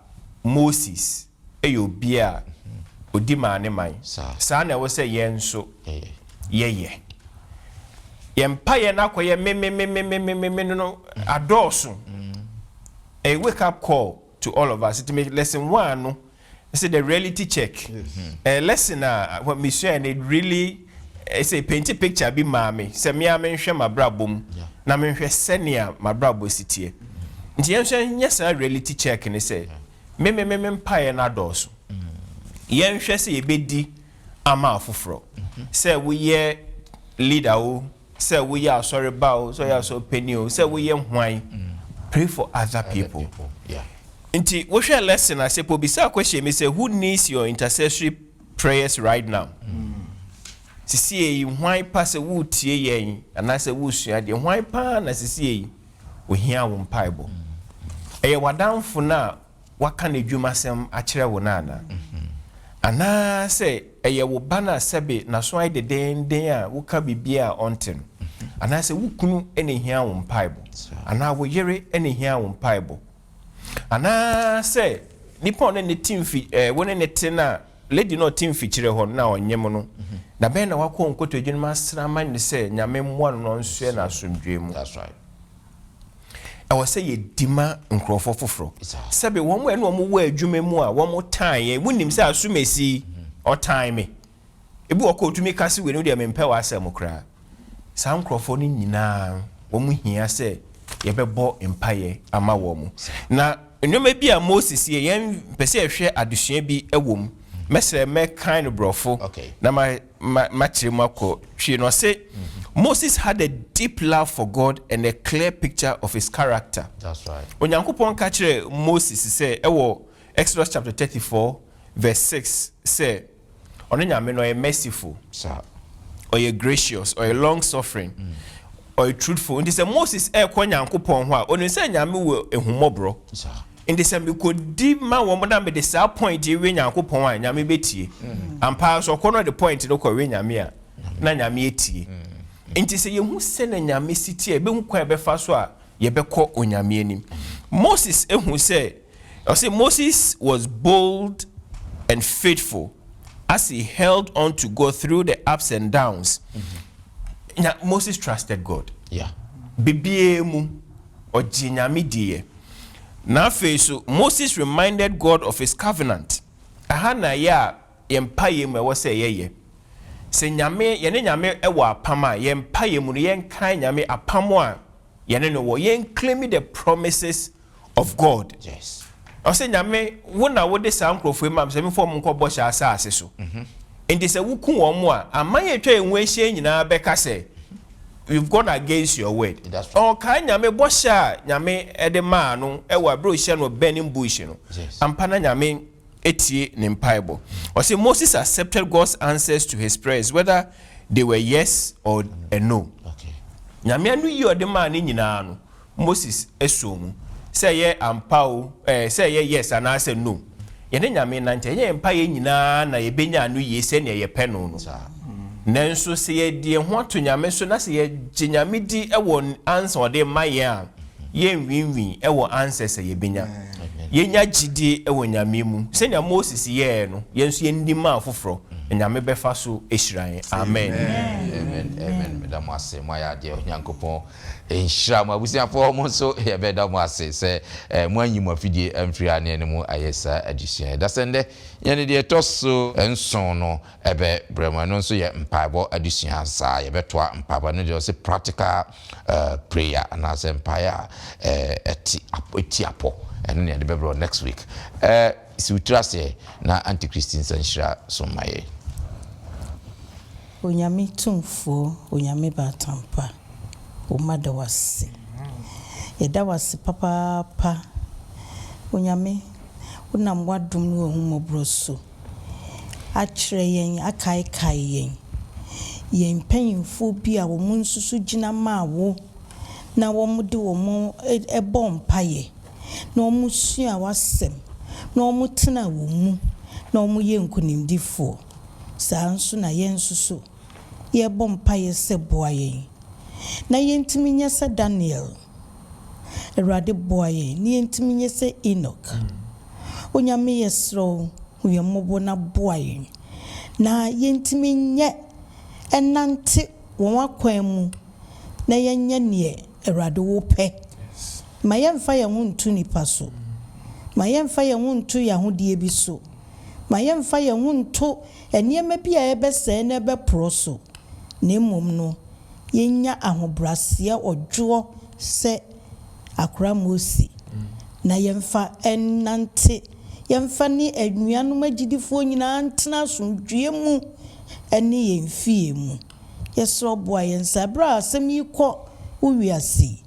Moses yɛ obi a odi maa ne man. Saa na ɛwɔ sɛ yɛn nso yɛyɛ. Yɛn mpaeɛ no akɔyɛ mememememememe no adɔɔso. Ɛyɛ wake up call to all of us. Nti me lesson one no, Sɛ the reality check. Ɛyɛ lesson a mesuae no, it really ɛsɛ paint picture bi maa me sɛ me ara menhwɛ m'abrabɔ mu na menhwɛ sɛnea m'abrabɔ si teɛ. Nti yɛn nso yɛnyɛ saa reality check no sɛ me me me mpaeɛ no adɔɔso. Yɛnhwɛ sɛ yɛbɛdi ama afoforɔ. Sɛ woyɛ leader o, sɛ woyɛ asɔre ba o, sɛ woyɛ asɔre panin o, sɛ woyɛ hwan, pray for other people. Nti wohwɛ lesson ase po bisa question mi sɛ, who needs your intercessory prayers right now? Sisie yi hwan pa sɛ woretie yɛn anaasɛ woresua deɛ, hwan paa na sisie yi ohia wo mpaebɔ? Ɛyɛ w'adamfo no a waka n'adwumasɛm akyerɛ wo no anaa? Anaasɛ ɛyɛ wo ba no a sɛbe n'aso ayɛ dedeenden a woka biribiara a ɔnte no? Anaasɛ wo kunu na ehia wo mpaebɔ? Anaa wo yere na ehia wo mpaebɔ? Anaasɛ nipa a ɔne ne te mfi ɛɛ wo ne ne te no a lady no a ɔte mfikyire hɔ no na ɔnyem no, da bɛn na wakɔ nkotodwe no mu asrɛ ama no sɛ Nyame mmoa no na ɔnsoɛ no asomdwoe mu? Ɛwɔ sɛ yɛdi ma nkurɔfoɔ foforɔ. Sɛbe wɔn a ɛne wɔn wɔ adwuma mu a wɔtan yɛn, wonim sɛ asomasi yi, ɔtan me. Ebi wɔ hɔ koraa ɔtumi ka sɛ wei no deɛ mempɛ w'asɛm koraa. Saa nkurɔfoɔ no nyinaa, wɔn hia sɛ yɛbɛbɔ mpaeɛ ama wɔn. Na nneɛma bi a Moses yɛ, yɛn pɛ sɛ yɛhwɛ adesua bi wɔ mu. Mɛsrɛ mɛkan no borɔfo na ma ma makyerɛ mu akɔ twi no. Ɔse Moses had a deep love for God and a clear picture of his character. That's right. Onyankopɔn ka kyerɛɛ Moses sɛ ɛwɔ Exodus chapter 34 verse 6 sɛ ɔno Nyame no ɔyɛ merciful, Saa. ɔyɛ gracious, ɔyɛ long suffering, ɔyɛ truthful. Nti sɛ Moses ɛrekɔ Nyankopɔn hɔ a, onim sɛ Nyame wɔ ahummɔborɔ. Saa. Nti sɛ mekɔdi ma wɔn na mede saa point yi we Nyankopɔn a, Nyame bɛtie. Ampa ara nso ɔkɔ na ɔde point no kɔwe Nyame a, na Nyame atie. Nti sɛ yɛhu sɛnea Nyame si teɛ a, yɛbɛhu kwan a yɛbɛfa so a yɛbɛkɔ Onyame anim. Moses hu sɛ, ɔse Moses was bold and faithful as he held on to God through the ups and downs. Nya, Moses trusted God. Yeah. Biribiara mu, ɔgye Nyame diiɛ. Na afei so, Moses reminded God of his covenant. Aha na ɛyɛ a yɛn mpaeɛ mu ɛwɔ sɛ yɛyɛ. Sɛ Nyame, yɛne Nyame wɔ apam a, yɛn mpaeɛ mu no yɛnkae Nyame apam a yɛne no wɔ. Yɛn claim the promises of God. Yes. Ɔsɛ Nyame, wo na wode saa nkurɔfoɔ yi maa me sɛ memfa wɔn nkɔ bɔhyɛ asase so. Enti sɛ woku wɔn a, aman a atwa yɛn ho ahyia nyinaa bɛka sɛ, You've gone against your word. That's right. Ɔkae Nyame bɔhyɛ a Nyame de maa no wɔ bere a ɔhyia no wɔ burning bush no. Yes. Ampa na Nyame tie ne mpaebɔ. Ɔse Moses accepted God's answers to his prayers whether they were yes or a no. Okay. Nyame anoyi a ɔde maa no nyinaa no, Moses soo mu. Sɛ ɛyɛ ampa o, ɛɛ, sɛ ɛyɛ yes anaasɛ no. Yɛne Nyame nante a, ɛnyɛ yɛn mpaeɛ nyinaa na yɛbɛnya anoyie sɛdeɛ yɛpɛ no no. Nanso sɛ yɛde yɛn ho ato Nyame so na sɛ yɛgye Nyame di wɔ answer a ɔde ma yɛn a, yɛnwiinwii wɔ answers a yɛbɛnya. Yɛnya gyidie wɔ Nyame mu. Sɛnea Moses yɛɛ no, yɛn nso yɛndi ma afoforɔ, na Nyame bɛfa so ahyira yɛn. Amen. Amen amen meda mo ase moayɛ adeɛ Onyankopɔn nhyira mo abusuafoɔ mo nso yɛbɛda mo ase sɛ moanyi mo afidie amfiri ha ne yɛne mo ayɛ saa adesua yi. Dasɛ ndɛ yɛne deɛ ɛtɔ so nson no ɛbɛbrɛ mo ɛno nso yɛ mpaebɔ adesua saa yɛbɛtoa mpaebɔ ɛno deɛ ɔse practical prayer anaasɛ mpaeɛ a ɛte ɛti apɔ ɛno ne yɛde bɛbrɛ next week. Si wo tiri aseɛ na antikristi nsa nhyira so mma yɛn. Onyame tumfoɔ Onyame baatanpa wo mma da wo ase yɛda wo ase papaapa Onyame wo nam w'adom ne w'ahummɔborɔ so akyerɛ yɛn akaekae yɛn yɛn mpanyinfoɔ bi a wɔn nso so gyina maa wo na wɔn de wɔn bɔɔ mpaeɛ na wɔsuaa w'asɛm, na wɔtenaa wo mu, na wɔyɛɛ nkonimdifoɔ. Saa ara nso na yɛn nso so yɛrebɔ mpaeɛ sɛ boa yɛn na yɛntumi nyɛ sɛ Daniel. Awurade boa yɛn na yɛntumi nyɛ sɛ Enoch. Onyame yɛsrɛ wo hu yɛn mmɔbɔ na boa yɛn na yɛntumi nyɛ nnante wɔn akwan mu na yɛnyɛ neɛ Awurade wo pɛ. Ma yɛmfa yɛn ho nto nnipa so. Ma yɛmfa yɛn ho nto yɛn ahodeɛ bi so. Ma yɛmfa yɛn ho nto nneɛma bi a ɛbɛsɛe na ɛbɛporɔ so, na mmom no, yɛnya ahobrɛaseɛ, ɔdwoɔ sɛ akora Mose, na yɛmfa nnante, yɛmfa ne anuanom agyidifoɔ nyinaa ntena asomdwoeɛ mu ne yɛn fie mu. Yɛsrɛ wo boa yɛn saa berɛ a asɛm yi kɔ wo wiase yi.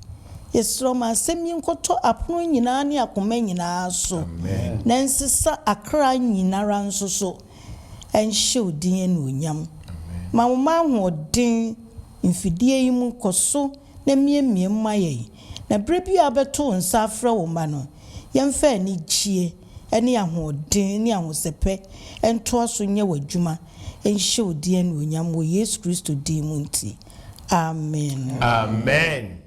Yɛsrɛ wo ma asɛm yi nkɔtɔ apono nyinaa ne akoma nyinaa so, na ɛnsesa akra nyinara nso so nhyɛ wo din anuonyam. Ma wo mma ahoɔden mfidie yi mu, kɔ so na miamia mu ma yɛn, na berɛ biara a wobɛto wo nsa afrɛ wo mma no, yɛmfa anigyeɛ ne ahoɔden ne ahosɛpɛ ntoa so nyɛ w'adwuma nhyɛ wo din anuonyam wɔ Yesu Kristo din mu nti, amen. Amen.